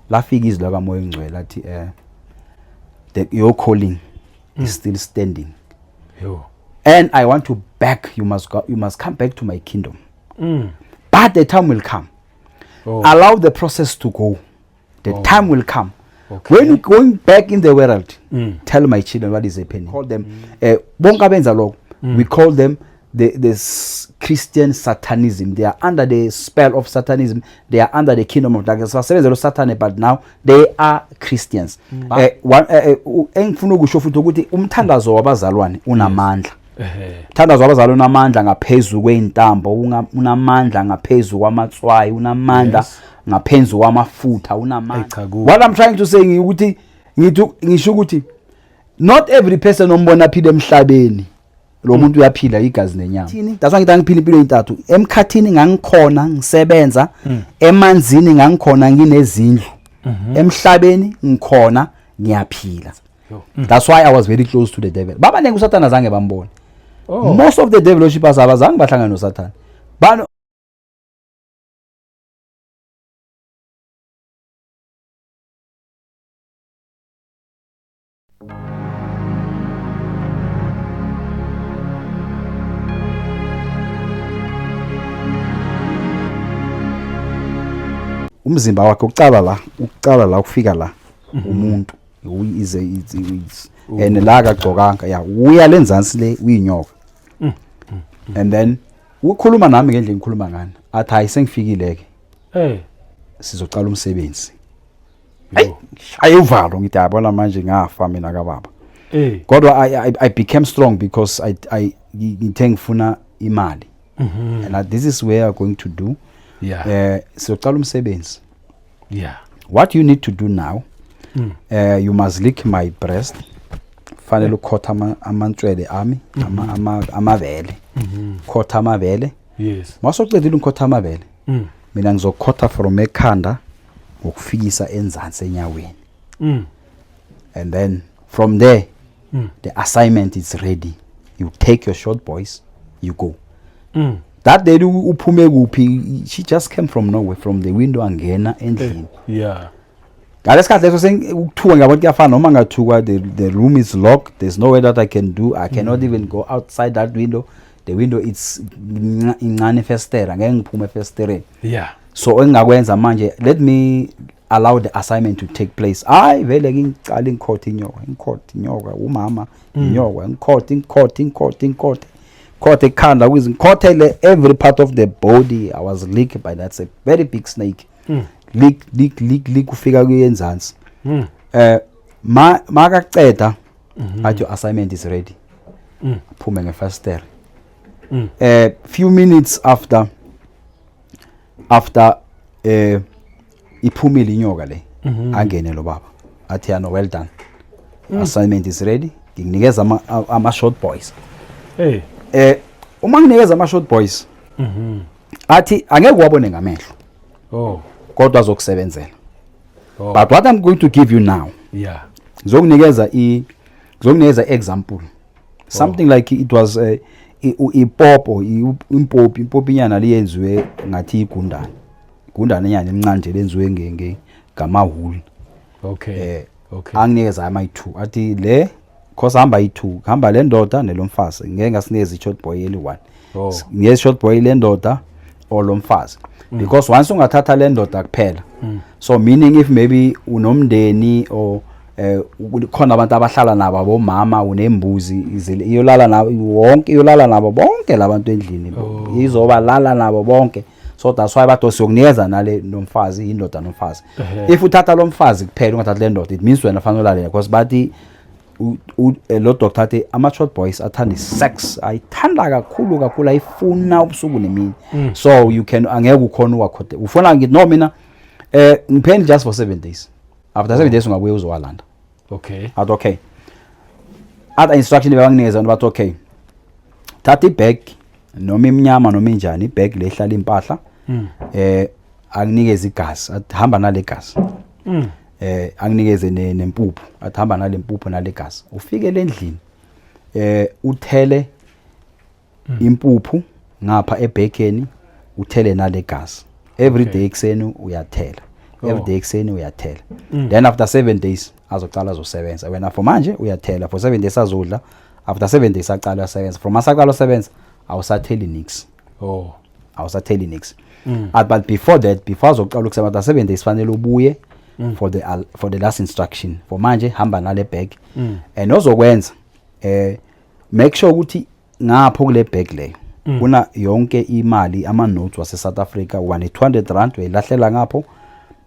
Lafika izwi lakaMoya oNgcwele athi your calling is still standing. Yo. And I want to back you must go, you must come back to my kingdom. But the time will come. Oh. Allow the process to go. The time will come. Okay. When you're going back in the world, tell my children what is happening. Call them bonke abenza lokho. We call them the Christian satanism. They are under the spell of satanism. They are under the kingdom of darkness. Basebenzela uSathane, but now they are Christians. Engifuna ukusho futhi ukuthi umthandazo wabazalwane unamandla. Umthandazo wabazalwane unamandla ngaphezulu kweintambo, unamandla ngaphezulu kwamatswayi, unamandla ngaphezu kwamafutha, unamandla. Ayi cha, kubi. What I'm trying to say ukuthi ngithi ngisho ukuthi not every person ombona aphila emhlabeni lo muntu uyaphila igazi nenyama. That's why ngithi angiphila impilo entathu. Emkhathini ngangikhona ngisebenza, emanzini ngangikhona nginezindlu, emhlabeni ngikhona ngiyaphila. That's why I was very close to the devil. Babaningi uSathane azange bambone. Oh. Most of the devil worshippers abazange bahlangane noSathane. Bano umzimba wakhe ucala la ukufika la umuntu is is and la akagcokanga, ya, uya lenzansi le uyinyoka. And then ukhuluma nami ngendlela ngikhuluma ngani, athi hayi, sengifikile ke, sizocala umsebenzi. Hayi, ayuvalo, ngithi yabona manje ngafa mina kababa. Kodwa I became strong because I ngithe ngifuna imali and this is where I'm going to do. Sizocala umsebenzi. What you need to do now, you must lick my breast, fanele ukhotha amantshwele ami, amabele, khotha amabele. Mawusocedile ukhotha amabele, mina ngizokhotha from ekhanda ngokufikisa enzansi enyaweni. And then from there, the assignment is ready. You take your short boys, you go. That lady uphume kuphi? She just came from nowhere, from the window, angena endlini. Ngalesikhathi leso ukuthuka ngiyabona kuyafana noma ngathukwa. The room is locked. There's no way that I can do. I cannot even go outside that window. The window, it's incane ifestera, ngeke ngiphume efestereni. So engingakwenza manje, let me allow the assignment to take place. Hayi vele ke, ngicala ingikhothe inyoka, ingikhothe inyoka, umama inyoka, ngikhothe, ngikhothe, ngikhothe, ngikhothe, khothe ekhanda kuze ngikhothele every part of the body. I was licked by that's a very big snake. Lick, lick, lick, lick, ufika kuyenzansi. Ma makaceda athi, "Your assignment is ready." Aphume ngefasitela. Few minutes after iphumile inyoka le, angene lo baba athi, "Yano, well done, assignment is ready, ngikunikeza ama short boys." Hey. Uma nginikeza ama short boys, athi angeke uwabone ngamehlo, kodwa azokusebenzela. But what I'm going to give you now, ngizokunikeza example, something like it was ipopo, impopi, impopinyana liyenziwe ngathi igundane, igundane nyana emncane nje lenziwe ngamahuli. Anginikeza ama-2, athi le cause hamba yi-2, hamba le ndoda nelomfazi, ngeke ngasinikeza i-short boy eli-1. Ngeke short boy le ndoda or lo mfazi, because once ungathatha le ndoda kuphela, so meaning if maybe unomndeni or khona abantu abahlala nabo, abomama, unembuzi, iyolala nabo wonke, iyolala nabo bonke labantu endlini. Izoba lala nabo bonke. So that's why bathi siyokunikeza nale nomfazi, indoda nomfazi. If uthatha lo mfazi kuphela, ungathathi le ndoda, it means wena fanele ulale, because bathi lo doctor athi ama-short boys athanda i-sex, ayithanda kakhulu kakhulu, ayifuna ubusuku nemini. So you can angeke ukhona uwakhothe ufuna. Ngithi no, mina ngipheni just for 7 days. After 7 days ungabuye uzowalanda. Athi okay. Other instruction bebanginikeza bathi, okay, thatha ibag, noma imnyama noma injani, ibag lehlala impahla. Akunikeze igazi, athi hamba nale gazi. Akunikeze nempuphu, athi hamba nale mpuphu nale gazi, ufike lendlini, uthele impuphu ngapha ebhekeni, uthele nale gazi every day ekuseni uyathela. Every day ekuseni uyathela. Then after 7 days azocala azosebenza. Wena for manje uyathela for 7 days, azodla. After 7 days aqala uyasebenza. From asaqala usebenza, awusatheli nix. Awusatheli nix. But before that, before azoqala ukusebenza, after 7 days fanele ubuye for the last instruction. For manje hamba nale bag and ozokwenza, make sure ukuthi ngapho kule bag leyo kuna yonke imali, ama notes wase South Africa. Uba ne 200 rand uyilahlela ngapho,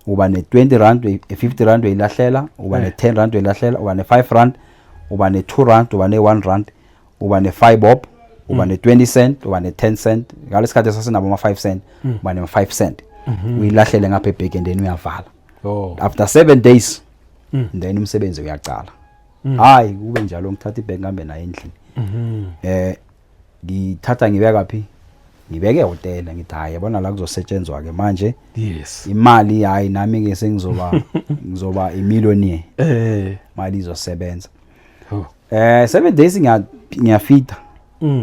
uba ne 20 rand, 50 rand uyilahlela, uba ne 10 rand uyilahlela, uba ne 5 rand, uba ne 2 rand, uba ne 1 rand, uba ne 5 bob, uba ne 20 cent, uba ne 10 cent. Ngalesikhathi sasinabo ama 5 cent, uba ne 5 cent, uyilahlele ngapha ebhegi and then uyavala. After 7 days, then umsebenzi uyaqala. Hayi, kube njalo, ngithatha ibhegi, ngihambe naye endlini. Ngithatha ngibeka phi? Ngibeke ehotela. Ngithi, "Hayi, yabona la kuzosetshenzwa ke manje." Imali, hayi, nami ke sengizoba imillionaire. Imali izosebenza. 7 days ngiyafita.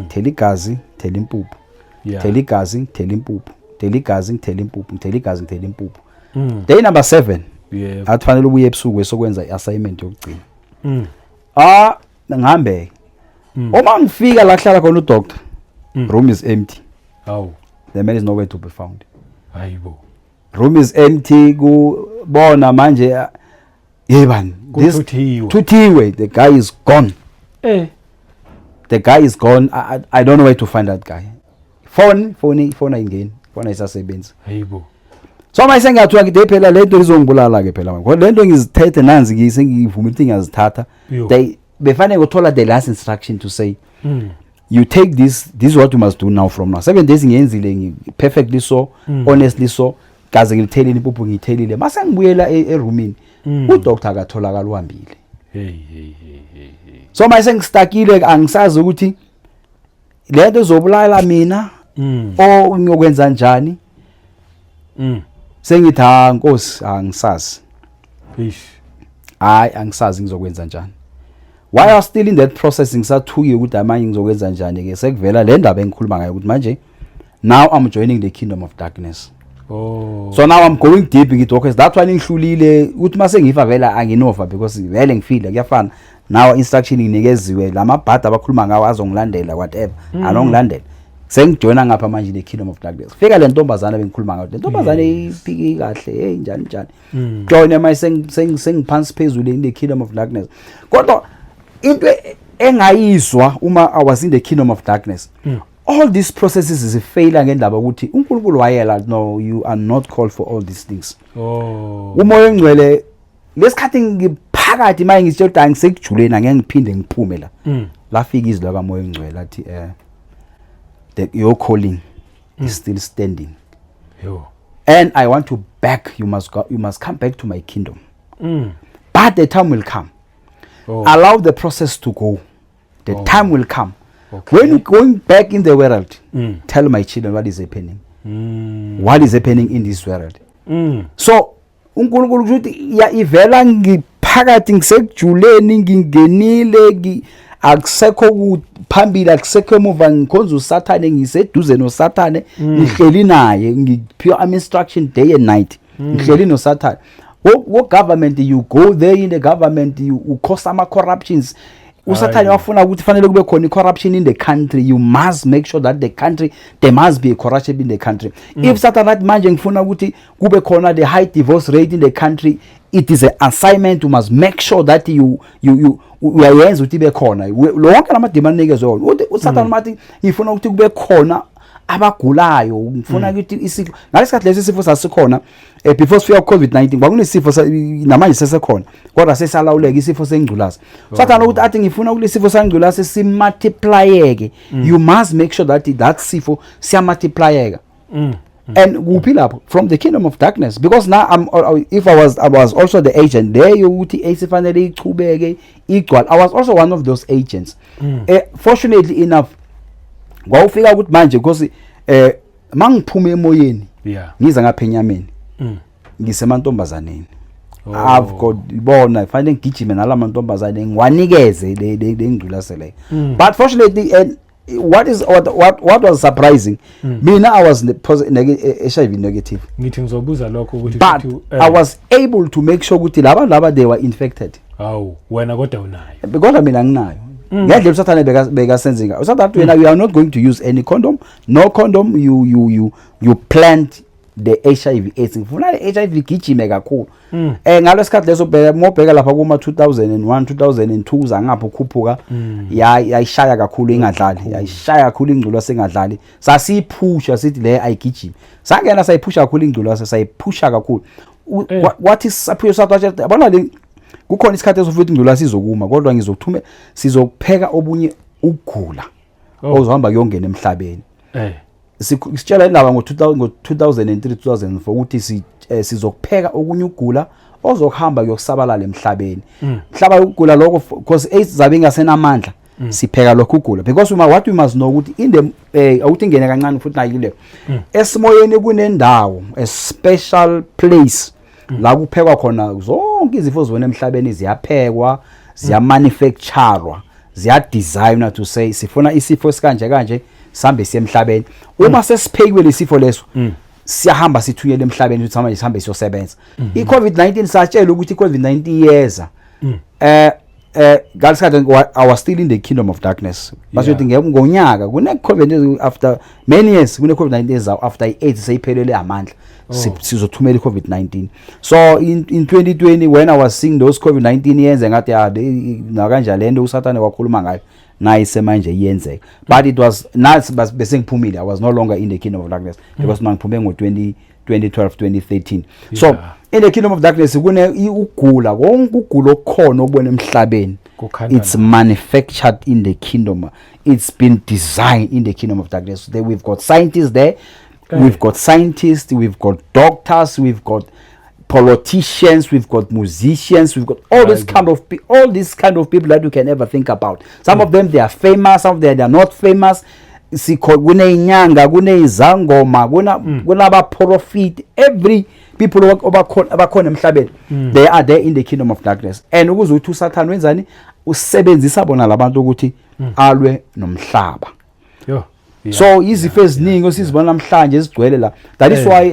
Thela igazi, thela impuphu. Thela igazi, thela impuphu, thela igazi, ngithela impuphu, ngithela igazi, ngithela impuphu. Day number 7, athi fanele ubuye ebusuku esokwenza i-assignment yokugcina. Ah, ngihambe. Uma ngifika la kuhlala khona udoctor, room is empty. Hawu. The man is nowhere to be found. Hayibo. Room is empty. Kubona manje, yebani. Kuthuthiwe. Thuthiwe. The guy is gone. The guy is gone. I don't know where to find that guy. Phone, phone, phone ayingeni, phone ayisasebenzi. Hayibo. So manje sengiyathiwa, ngithi, "Hey, phela lento izongibulala ke phela manje. Lento ngizithethe nanzi, ngisengivuma ukuthi ngiyazithatha." Yo. They befanele ngothola the last instruction to say, "You take this, this is what you must do now from now." 7 days ngiyenzile perfectly so, honestly so, kaze ngilithelile impuphu, ngiyithelile. Mase ngibuyela erumini, udoctor akatholakala, uhambile. Hey, hey, hey, hey, hey. So manje sengistakile, angisazi ukuthi lento izobulala mina o ngiyokwenza njani. Sengithi, "Ha, Nkosi, angisazi." Ish. Hayi, angisazi ngizokwenza njani. While I was still in that process, ngisathukiwe ukuthi amanye ngizokwenza njani ke, sekuvela le ndaba engikhuluma ngayo ukuthi manje now I'm joining the kingdom of darkness. So now I'm going deep. Ngithi, "Okay, that one ngihlulile ukuthi mase ngifa vele anginova because vele ngifile, kuyafana." Now instruction nginikeziwe, lamabhada abakhuluma ngawo azongilandela, whatever, anongilandela. Sengijoyina ngapha manje the kingdom of darkness. Fika le ntombazana bengikhuluma ngayo, le ntombazane iphike kahle, hey, njani njani. Join manje, sengiphansi phezulu in the kingdom of darkness. Kodwa into engayizwa uma I was in the kingdom of darkness, all these processes zifaila ngendaba ukuthi uNkulunkulu wayela, "No, you are not called for all these things." UMoya oNgcwele, lesikhathi ngiphakathi manje, ngizitshela ukuthi angisekujuleni, angeke ngiphinde ngiphume la. Lafika izwi lakaMoya oNgcwele, athi, "Your calling is still standing Yo. and I want to back you must go, you must come back to my kingdom, but the time will come. Allow the process to go. The time will come when you're going back in the world. Tell my children what is happening, what is happening in this world." So uNkulunkulu kusho ukuthi ya ivela ngiphakathi, ngisekujuleni, ngingenile, akusekho phambili, akusekho emuva, ngikhonza uSathane, ngiseduze noSathane, ngihleli naye, ngiphiwa ama instruction day and night, ngihleli noSathane. Wo government, you go there in the government, you cause ama corruptions. USathane Hayi. wafuna ukuthi fanele kube khona i-corruption in the country. You must make sure that the country, there must be a corruption in the country. If Satan athi manje ngifuna ukuthi kube khona the high divorce rate in the country, it is an assignment. You must make sure that you uyayenza ukuthi ibe khona. Lonke lamadima anikezwe wona. Uthi uSatan mathi ngifuna ukuthi kube khona abagulayo, ngifuna ukuthi isifo, ngalesikhathi lesi isifo sasikhona, before sifika ku-COVID-19 kwakunesifo, namanje sesekhona kodwa sesalawuleka, isifo sengculazi. Sathana ukuthi athi ngifuna kulesi sifo sengculazi simultiplyeke, you must make sure that that sifo siyamultiplyeka. And kuphi lapho? From the kingdom of darkness, because now I'm if I was also the agent there yokuthi esifanele ichubeke igcwala. I was also one of those agents. Fortunately enough, kwawufika ukuthi manje because mangiphuma emoyeni, ngiza ngapha enyameni, ngisemantombazaneni. I've got ibona fanele ngigijime nalamantombazane, ngiwanikeze le ngculazi leyo. But fortunately, and What is what was surprising, mina I was HIV negative. Ngithi ngizobuza lokho ukuthi But futhi, I was able to make sure ukuthi laba they were infected. Hawu, wena kodwa unayo? Kodwa mina nginayo. Ngendlela usathane bekasenze ngayo, usathane athi wena, you are not going to use any condom, no condom. You plant the HIV AIDS. Ngifuna le HIV igijime kakhulu. Ngalesikhathi leso, bheka, mobheka lapha kuma 2001, 2002 zangapho, ukhuphuka, yayishaya kakhulu, ingadlali, yayishaya kakhulu ingculaza sengadlali. Sasiyiphusha sithi le ayigijime. Sangena sayiphusha kakhulu ingculaza, sayiphusha kakhulu. Wathi saphusha sathi, yabona le, kukhona isikhathi esofuthi ingculaza izokuma, kodwa ngizokuthume, sizokupheka obunye ukugula ozohamba kuyongena emhlabeni. Sitshela indaba ngo-2003, 2004 ukuthi sizokupheka okunye ukugula ozokuhamba kuyokusabalala emhlabeni. Mhlaba ukugula lokho, because AIDS zabe ingasenamandla, sipheka lokho ukugula, because what we must know ukuthi in the awuthi ingene kancane futhi nayo le, esimoyeni kunendawo, a special place la kuphekwa khona zonke izifo zibona emhlabeni. Ziyaphekwa, ziyamanufacturwa, ziyadesignwa to say sifuna isifo esikanje kanje, sihambe siye emhlabeni. Uma sesiphekiwe lesifo leso, siyahamba sithunyele emhlabeni ukuthi manje sihambe siyosebenza. I-COVID-19, satshela ukuthi i-COVID-19 iyeza. Ngalesikhathi I was still in the kingdom of darkness. Basho ukuthi ngonyaka kune COVID, after many years kune COVID-19 ezayo, after i-AIDS seyiphelele amandla. Sizothumela i-COVID-19. So in 2020, when I was seeing those COVID-19 yenze, ngathi ya, nakanjani lento uSathane wakhuluma ngayo nayi semanje iyenzeka. But it was not, bese ngiphumile. I was no longer in the kingdom of darkness because mangiphume ngo 20 2012, 2013. So in the kingdom of darkness kune ukugula konke, ukugula okukhona okubona emhlabeni, Kukhandwa it's manufactured in the kingdom, it's been designed in the kingdom of darkness. There we've got scientists there. We've got scientists, we've got doctors, we've got politicians, we've got musicians, we've got all this kind of all these kind of people that you can ever think about. Some of them, they are famous, some of them, they are not famous. Sikho kuneyinyanga, kuneyizangoma, kunabaprofit, every people abakhona emhlabeni, they are there in the kingdom of darkness. And ukuze ukuthi uSathane wenzani, usebenzisa bona labantu ukuthi alwe nomhlaba. Yo. So izifo eziningi osizibona namhlanje ezigcwele la, that is why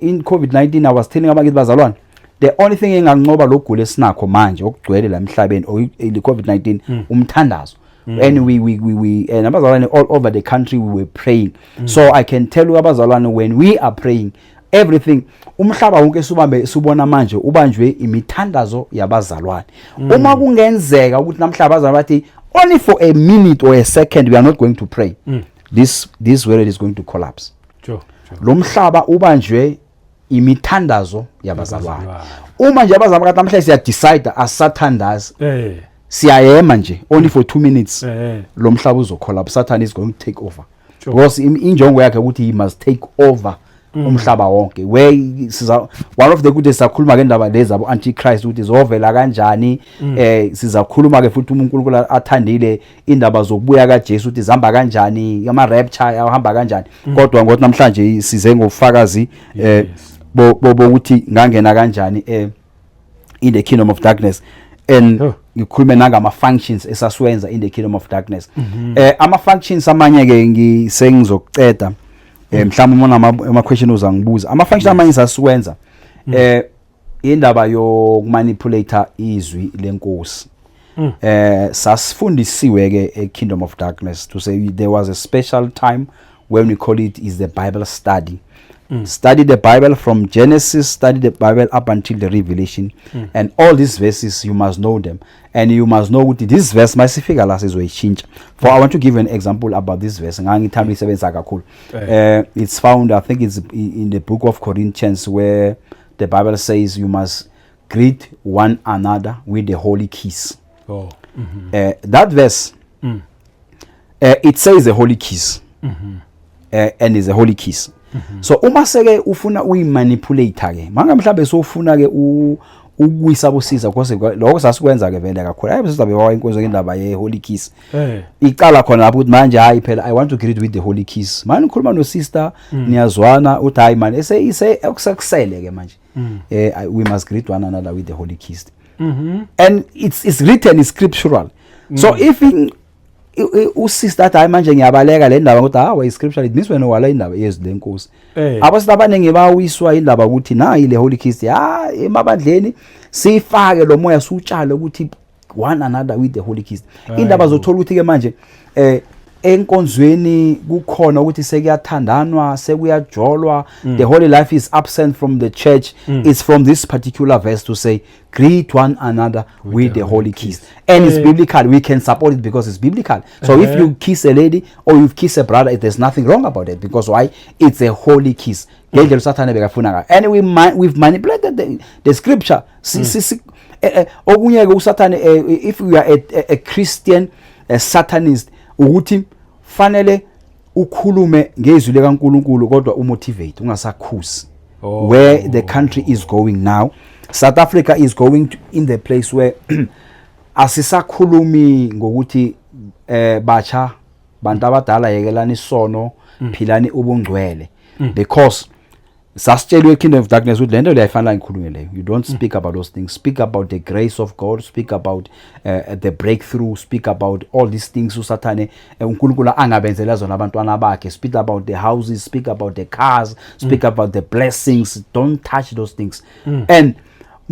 in COVID-19 I was telling abakithi bazalwane, the only thing enganqoba lokugula esinakho manje okugcwele la emhlabeni or le COVID-19, umthandazo. And we and abazalwane all over the country, we were praying. So I can tell you abazalwane, when we are praying, everything, umhlaba wonke subambe subona manje ubanjwe imithandazo yabazalwane. Uma kungenzeka ukuthi namhlanje abazalwane bathi only for a minute or a second we are not going to pray, this world is going to collapse. Lo mhlaba ubanjwe imithandazo yabazalwane. Yabazalwane. Uma nje abazalwane kathi namhlanje siya decide asathandazi, siyayema nje only for 2 minutes, lo mhlaba uzocollapse. Satan is going to take over because injongo yakhe ukuthi he must take over umhlaba wonke, where siza one of the good, sizakhuluma ke indaba lezi abo antichrist ukuthi zovela kanjani. Sizakhuluma ke futhi uma uNkulunkulu athandile indaba zokubuya kaJesu ukuthi zihamba kanjani, ama rapture ahamba kanjani. Kodwa ngokuthi namhlanje size ngofakazi bokuthi ngangena kanjani in the kingdom of darkness and ngikhulume nangama functions esasiwenza in the kingdom of darkness. Ama functions amanye ke ngisengizokuceda, mhlawumbe uma ama question uzangibuza. Ama functions amanye sasiwenza, indaba yokumanipulate izwi lenkosi. Sasifundisiwe ke e kingdom of darkness to say there was a special time when we call it is the Bible study. Study the Bible from Genesis, study the Bible up until the Revelation, and all these verses you must know them, and you must know ukuthi this verse masifika la sizoyishintsha. For I want to give an example about this verse ngangithanda uyisebenzisa kakhulu. It's found, I think it's in the book of Corinthians, where the Bible says you must greet one another with the holy kiss. That verse, it says a holy kiss, and is a holy kiss. So uma seke ufuna uyimanipulate ke manga, mhlambe sofuna ke ukuwisa bosiza, because lokho sasikwenza ke vele kakhulu. Hayi, sizabe wawa inkonzo ngendaba ye holy kiss. Icala khona lapho ukuthi manje, hayi phela, I want to greet with the holy kiss. Manje ukhuluma no sister, niyazwana, uthi hayi man, ese ise okusekusele ke manje, we must greet one another with the holy kiss. And it's written, it's scriptural. So if in, Usister athi, "Hayi, manje ngiyabaleka le ndaba," kodwa hawa, i-scripture, it means wena wala indaba yezwi lenkosi. Abasita abaningi bawiswa indaba ukuthi nayi le holy kiss ya emabandleni, sifake lo moya, siwutshale ukuthi one another with the holy kiss. Indaba zothola ukuthi ke manje enkonzweni kukhona ukuthi sekuyathandanwa, sekuyajolwa, the holy life is absent from the church. It's from this particular verse to say, "Greet one another with the holy kiss," and it's biblical. We can support it because it's biblical. So if you kiss a lady or you kiss a brother, there's nothing wrong about it. Because why? It's a holy kiss ngendlela uSathane bekafuna ngayo, and we've manipulated the scripture. Si, okunye ke uSathane, if we are a Christian, a satanist, ukuthi fanele ukhulume ngezwi likaNkuluNkulu kodwa umotivate, ungasakhusi. Where the country is going now, South Africa is going in the place where asisakhulumi ngokuthi batsha, bantu abadala, yekelani isono, philani ubungcwele, because sasitshelwe kingdom of darkness ukuthi lento leyo ayifanele ngikhulume leyo. You don't speak about those things. Speak about the grace of God, speak about the breakthrough, speak about all these things uSathane, uNkulunkulu angabenzela zona abantwana bakhe. Speak about the houses, speak about the cars, speak about the blessings. Don't touch those things. And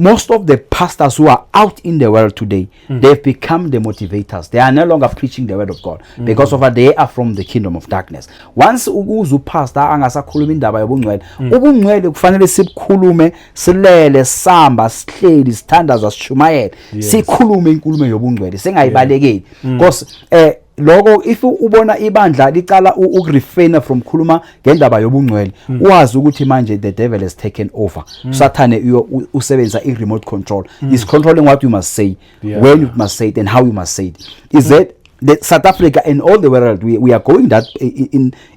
most of the pastors who are out in the world today, they've become the motivators. They are no longer preaching the word of God because of they are from the kingdom of darkness. Once ukuze upastor angasakhuluma indaba yobungcwele, ubungcwele kufanele sibukhulume silele, samba, sihleli, sithandaza, sishumayele, sikhulume inkulumo yobungcwele, singayibalekeli, because lokho, if ubona ibandla licala ukurefrain from khuluma ngendaba yobungcwele, wazi ukuthi manje the devil has taken over. Sathane usebenzisa i-remote control, is controlling what you must say, when you must say it and how you must say it. Is that the South Africa and all the world, we are going that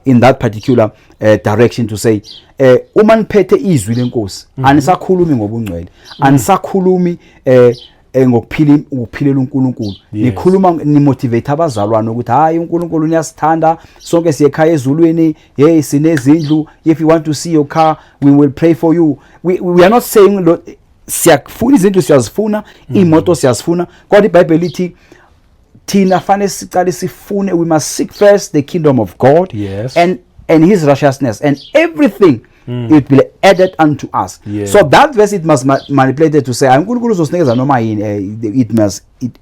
in that particular direction to say, uma niphethe izwi lenkosi, anisakhulumi ngobungcwele, anisakhulumi ngokuphila, ukuphilela uNkulunkulu. Nikhuluma, nimotivate abazalwane ukuthi hayi, uNkulunkulu niyasithanda sonke, siye ekhaya ezulwini, hey, sinezindlu. If you want to see your car, we will pray for you. We are not saying siyakufuna izinto, siyazifuna imoto, siyazifuna, kodwa iBhayibheli lithi thina fanele sicale sifune, we must seek first the kingdom of God and his righteousness, and everything, it will be added unto us. So that verse, it must manipulate it to say uNkulunkulu uzosinikeza noma yini,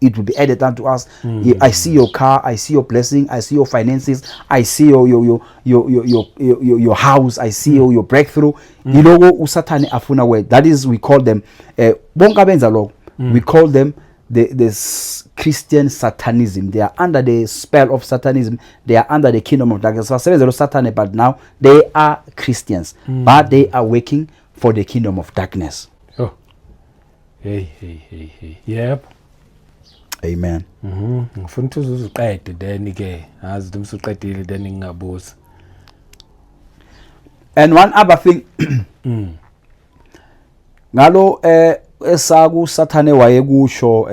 it will be added unto us. I see your car, I see your blessing, I see your finances, I see your house, I see your breakthrough. Yiloko uSathane afuna where that is, we call them, bonke abenza lokho, we call them the Christian satanism. They are under the spell of satanism. They are under the kingdom of darkness. Basebenzela uSathane, but now they are Christians, but they are working for the kingdom of darkness. Oh. Hey, hey, hey, hey. Yep. Amen. Ngifuna ukuthi uzuqede, then ke azi ukuthi usuqedile, then ngingabuza. And one other thing ngalo esaku Sathane wayekusho,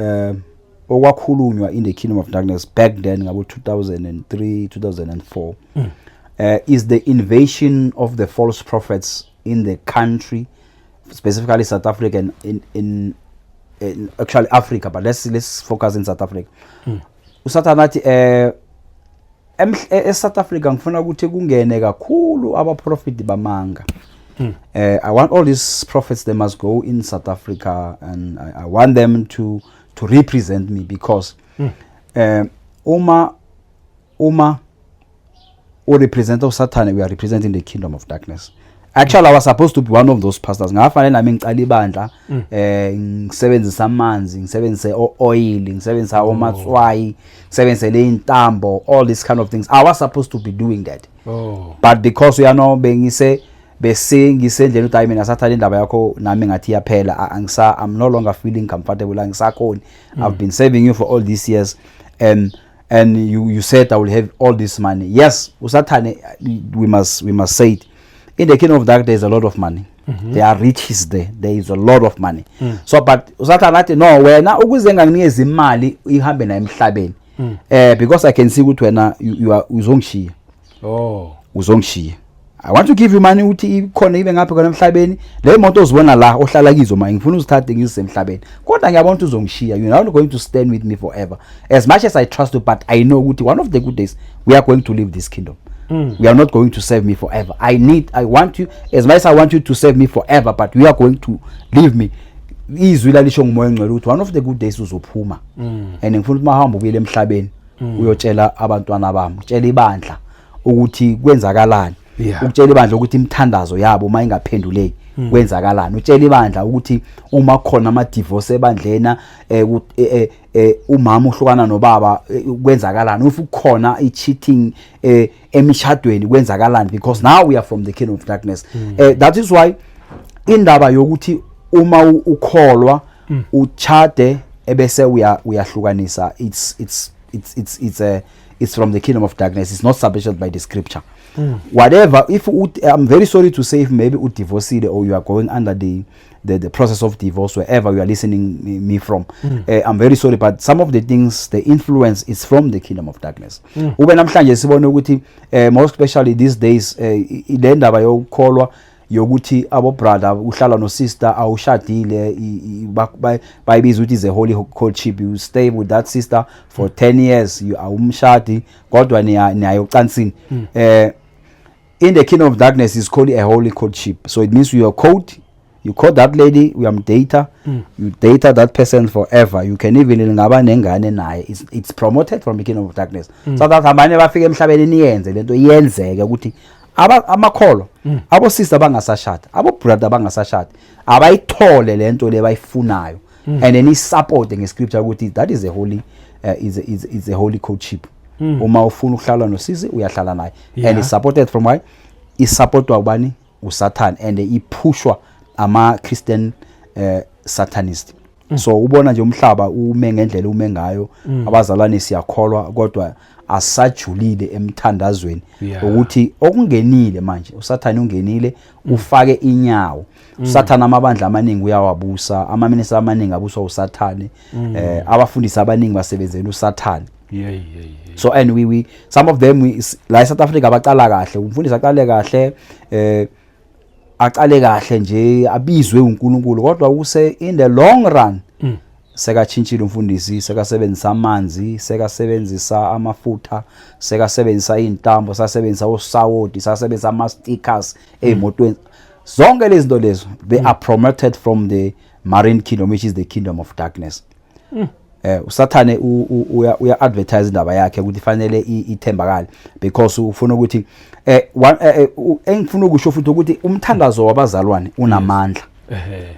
okwakhulunywa in the kingdom of darkness back then ngabo 2003, 2004, is the invasion of the false prophets in the country, specifically South Africa and in actually Africa, but let's focus in South Africa. USathane athi eSouth Africa ngifuna ukuthi kungene kakhulu abaprofeti bamanga. I want all these prophets, they must go in South Africa, and I want them to represent me, because uma urepresent uSathane, we are representing the kingdom of darkness. Actually, I was supposed to be one of those pastors. Ngafanele nami ngicala ibandla, ngisebenzisa amanzi, ngisebenzise oil, ngisebenzisa omatswayi, ngisebenzise le intambo, all these kind of things. I was supposed to be doing that. But because bengise bese ngisendleni ukuthi hayi, mina sathane, indaba yakho nami ngathi iyaphela. Angisa, I'm no longer feeling comfortable, angisakhoni. I've been serving you for all these years and you said I will have all this money. Yes, uSathane, we must say it, in the kingdom of dark there is a lot of money. There are riches there. There is a lot of money. So but uSathane athi, "No, wena ukuze nganginikeza imali ihambe nayo emhlabeni, because I can see ukuthi wena you are uzongishiya." Uzongishiya. I want to give you money ukuthi ikhona ibe ngapha khona emhlabeni. Le moto ozibona la ohlala kizo, ma ngifuna uzithathe ngizise emhlabeni, kodwa ngiyabona ukuthi uzongishiya. You're not going to stand with me forever, as much as I trust you, but I know ukuthi one of the good days we are going to leave this kingdom. We are not going to serve me forever. I want you, as much as I want you to serve me forever, but you are going to leave me. Izwi lalisho nguMoya oNgcwele ukuthi one of the good days uzophuma and ngifuna ukuthi mahamba ubuyele emhlabeni, uyotshela abantwana bami, utshela ibandla ukuthi kwenzakalani, ukutshela ibandla ukuthi imithandazo yabo uma ingaphenduleki kwenzakalani, utshela ibandla ukuthi uma khona ama divorce ebandlena, umama uhlukana nobaba, kwenzakalani, if kukhona i cheating emishadweni kwenzakalani, because now we are from the kingdom of darkness. That is why indaba yokuthi uma ukholwa uchade ebese uyahlukanisa, it's from the kingdom of darkness. It's not supported by the scripture, whatever. If I'm very sorry to say, if maybe udivorcile or you are going under the process of divorce, wherever you are listening me from, I'm very sorry, but some of the things, the influence is from the kingdom of darkness. Ube namhlanje sibone ukuthi most especially these days, le ndaba yokukholwa yokuthi abo brother uhlala no sister awushadile, bayibiza ukuthi is a holy courtship. You stay with that sister for 10 years, you awumshadi kodwa niya ocansini. In the kingdom of darkness is called a holy courtship. So it means you are caught, you call that lady, uyamdata, you date that person forever. You can even ngaba nengane naye. It's promoted from the kingdom of darkness so that abanye bafike emhlabeni niyenze lento iyenzeke ukuthi amakholwa, abo sister bangasashada, abo brother bangasashada, abayithole lento le bayifunayo and then isupport ngescripture ukuthi that is a holy is a holy courtship. Uma ufuna ukuhlala nosisi, uyahlala naye and is supported from why isupportwa ubani? USatan, and iphushwa ama Christian satanist. So ubona nje umhlaba ume ngendlela ume ngayo. Abazalwane, siyakholwa kodwa asajulile emthandazweni ukuthi okungenile manje uSathane ungenile, ufake inyawo uSathane. Amabandla amaningi uyawabusa, amaminister amaningi abuswa uSathane, abafundisi abaningi basebenzela uSathane. So and we some of them, la eSouth Africa baqala kahle, umfundisi aqale kahle, aqale kahle nje, abizwe uNkulunkulu, kodwa use in the long run sekachintshile umfundisi, sekasebenzisa amanzi, sekasebenzisa amafutha, sekasebenzisa izintambo, sekasebenzisa osawoti, sekasebenzisa ama stickers ezimotweni. Zonke lezi zinto lezo, they are promoted from the marine kingdom, which is the kingdom of darkness. USathane uya advertise indaba yakhe ukuthi fanele ithembakale because ufuna ukuthi engifuna ukusho futhi ukuthi umthandazo wabazalwane unamandla.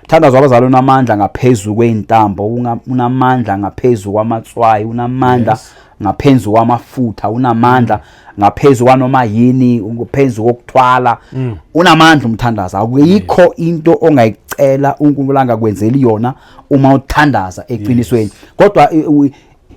Umthandazo wabazalwane unamandla ngaphezulu kweintambo, unamandla ngaphezulu kwamatswayi, unamandla ngaphezulu kwamafutha, unamandla ngaphezulu kwanoma yini, ngaphezulu kokuthwala. Unamandla umthandazo. Akuyikho into ongayicela uNkulunkulu angakwenzeli yona uma uthandaza eqinisweni, kodwa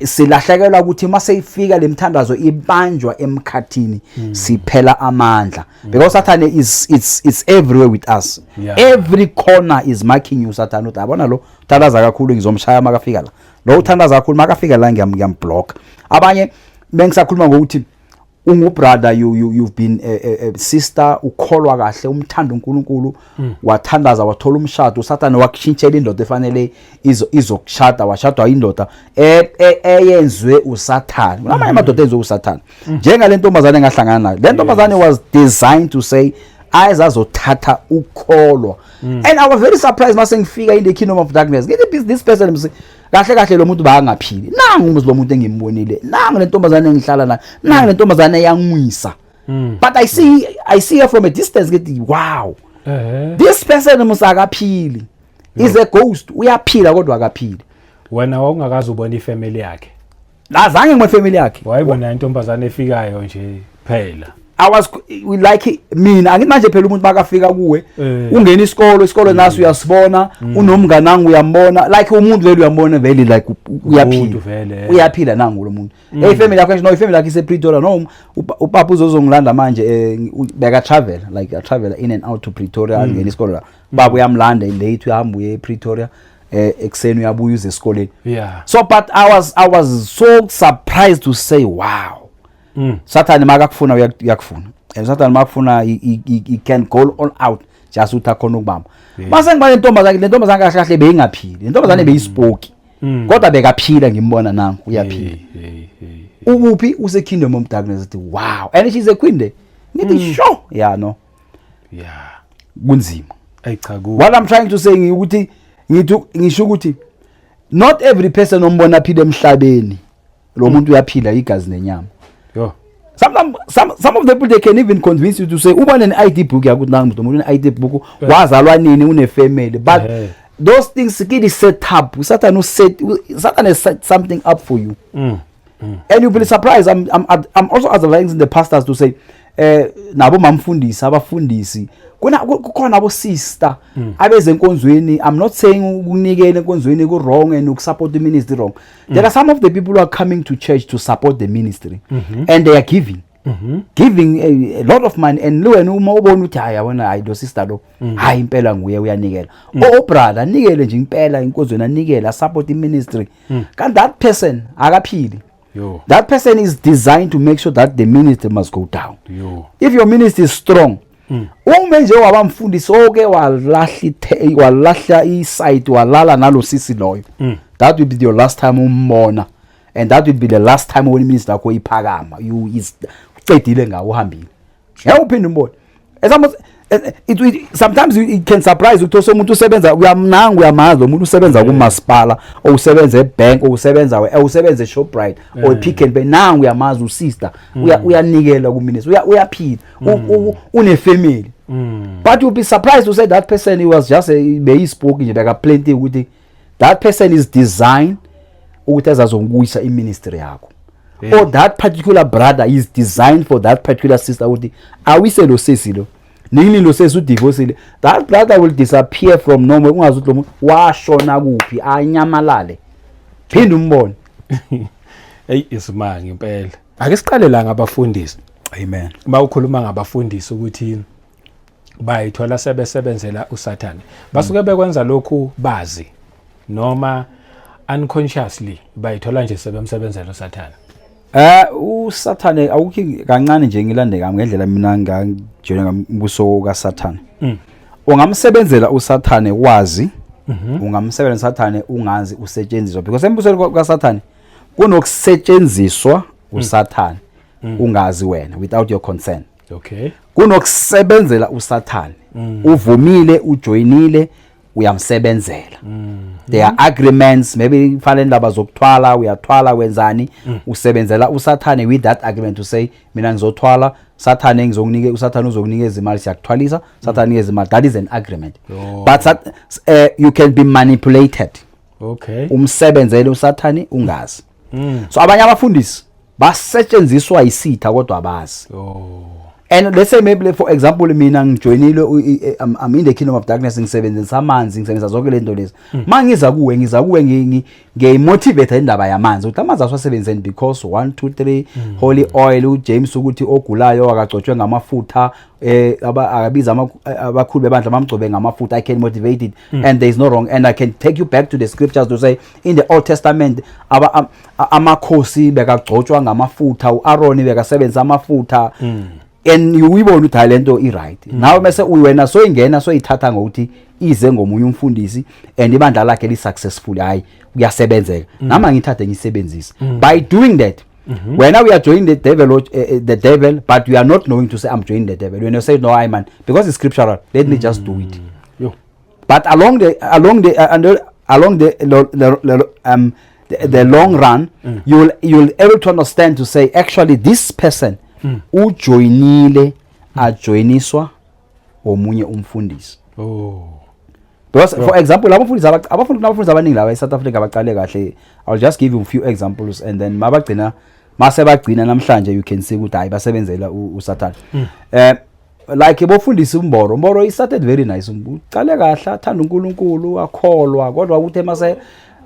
silahlekelwa ukuthi mase ifika lemthandazo ibanjwa emkhathini, siphela amandla because Satan is it's everywhere with us. Every corner is marking you. Satan uthi, "Yabona lo uthandaza kakhulu, ngizomshaya makafika la. Lo uthandaza kakhulu, makafika la ngiyamblock." Abanye bengisakhuluma ngokuthi ungubrother, you've been a sister, ukholwa kahle, umthanda uNkulunkulu, wathandaza, wathola umshado, uSathane wakushintshela indoda efanele izokushada, washadwa indoda eyenzwe uSathane. Kunamanye amadoda enziwe uSathane, njengale ntombazane engahlangana nayo. Le ntombazane was designed to say ayezazothatha ukholwa and I was very surprised mase ngifika in the kingdom of darkness, ngithi this person kahle kahle lo muntu bayangaphili. Nangu umuzi lo muntu engimbonile, nangu le ntombazane engihlala nayo, nangu le ntombazane eyangwisa, but I see her from a distance, ngithi, "Wow, this person musakaphili, is a ghost. Uyaphila kodwa akaphili." Wena wawungakaze ubona ifamily yakhe? Azange ngibone family yakhe. Wayibona intombazane efikayo nje phela? I was we like mina angithi manje phela umuntu makafika kuwe, ungena isikolo, isikolo naso uyasibona, unomngane nangu uyambona, like umuntu vele uyambona vele, like uyaphila. Umuntu vele, eh. Uyaphila nangu lo muntu. Hey, family yakho no ifamily yakhe ise Pretoria. No, upapa uzozongilanda manje, beka travel, like I travel in and out to Pretoria. Angena isikolo la, baba uyamlanda late, uyahamba uye ePretoria, ekseni uyabuya uze esikoleni. So but I was so surprised to say, "Wow." Sathane makakufuna uyakufuna. And usathane makufuna, he can go all out just ukuthi akhona ukubamba. Mase ngiba lentombazane, le ntombazane kahle kahle beyingaphili, le ntombazane beyisipoki, kodwa bekaphila, ngimbona nangu uyaphila. Hey, hey, hey. Ukuphi? Use kingdom of darkness. Athi, "Wow, and she's a queen there." Ngithi, "Sure, yeah, no." Kunzima. Ayi cha, ku What I'm trying to say ukuthi ngithi ngisho ukuthi not every person ombona aphila emhlabeni, lo muntu uyaphila igazi nenyama. Yo. Some of the people, they can even convince you to say uba ne ID book yakuthi nangu umuntu une ID book, wazalwa nini, une family, but those things ke di set up. Satan has set something up for you. And you'll be surprised. I'm also advising the pastors to say nabo mamfundisi, abafundisi, kuna kukhona abo sister abezenkonzweni. I'm not saying ukunikela enkonzweni ku wrong and ukusupport the ministry wrong. There are some of the people who are coming to church to support the ministry and they are giving a lot of money, and wena uma ubona ukuthi, hayi, yabona, hayi, lo sister lo, hayi, impela nguye uyanikela, oh brother, anikele nje impela inkonzweni, anikele, support i ministry, kanti that person akaphili. Yo. That person is designed to make sure that the ministry must go down. Yo. If your ministry is strong, uma nje wabamfundisi oke walahla walahla isite, walala nalo sisi loyo, that will be your last time umbona and that will be the last time when ministry yakho iphakama. You is ucedile ngawo, uhambile, ngeke uphinde umbone. As almost it sometimes it can surprise ukuthi umuntu usebenza, uyamnanga, uyamazi lo muntu, usebenza kumasipala or usebenza ebank or usebenza eShoprite or Pick n Pay, nangu uyamazi usister, uyanikela ku ministry, uyaphila, une family, but you'll be surprised to say that person, he was just a beyispoki nje, beka plenty ukuthi that person is designed ukuthi azazonguyisa iministry yakho, or that particular brother is designed for that particular sister ukuthi awise lo sesi lo, nini lo sesi udivorcile. That brother will disappear from nowhere, ungazi ukuthi lo muntu washona kuphi, anyamalale, phinde umbone. Hey, isimanga impela. Ake siqale la ngabafundisi. Amen. Uma ukhuluma ngabafundisi ukuthi bayithola sebesebenzela uSathane, basuke bekwenza lokhu bazi noma unconsciously bayithola nje sebemsebenzela uSathane? USathane awukho kancane nje, ngilande kami ngendlela mina ngangijwayele ngombuso kaSathane. Ungamsebenzela uSathane wazi, ungamsebenzela uSathane ungazi, usetshenziswa, because embusweni kaSathane kunokusetshenziswa uSathane ungazi wena, without your consent. Kunokusebenzela uSathane uvumile, ujoyinile, uyamsebenzela. There are agreements, maybe kufanele indaba zokuthwala, uyathwala, wenzani, usebenzela uSathane with that agreement to say, "Mina ngizothwala, Sathane ngizokunike, uSathane uzokunikeza imali, siyakuthwalisa, Sathane nikeza imali." That is an agreement. But you can be manipulated umsebenzele uSathane ungazi. So abanye abafundisi basetshenziswa isitha kodwa abazi. And let's say maybe, for example, mina ngijoyinile, I'm in the kingdom of darkness, ngisebenzisa amanzi, ngisebenzisa zonke lezi zinto lezi. Mangiza kuwe, ngiza kuwe ngiyimotivate indaba yamanzi ukuthi amanzi aswasebenzeni because 1 2 3 holy oil, uJames ukuthi ogulayo akagcotshwe ngamafutha, akabiza abakhulu bebandla bamgcobe ngamafutha. I can motivate it and there is no wrong, and I can take you back to the scriptures to say in the Old Testament amakhosi bekagcotshwa ngamafutha, uAaron bekasebenzisa amafutha, and uyibona ukuthi hayi, lento i-right. Nawe bese wena soyingena, soyithatha ngokuthi ize ngomunye umfundisi and ibandla lakhe li-successful, hayi, kuyasebenzeka, nami angithathe ngiyisebenzise. By doing that, wena we are joining the devil, the devil, but you are not knowing to say, "I'm joining the devil." When you say, "No, I man, because it's scriptural, let me just do it." Yo. But along the long run, you will able to understand to say actually this person ujoyinile, ajoyiniswa omunye umfundisi. Because, for example, abafundi, abaningi laba eSouth Africa baqale kahle. I'll just give you a few examples and then mabagcina, mase bagcina namhlanje, you can see ukuthi hayi, basebenzela uSathane. Like bofundisi uMboro, Mboro, he started very nice, uqale kahle, athanda uNkulunkulu, akholwa, kodwa ukuthi mase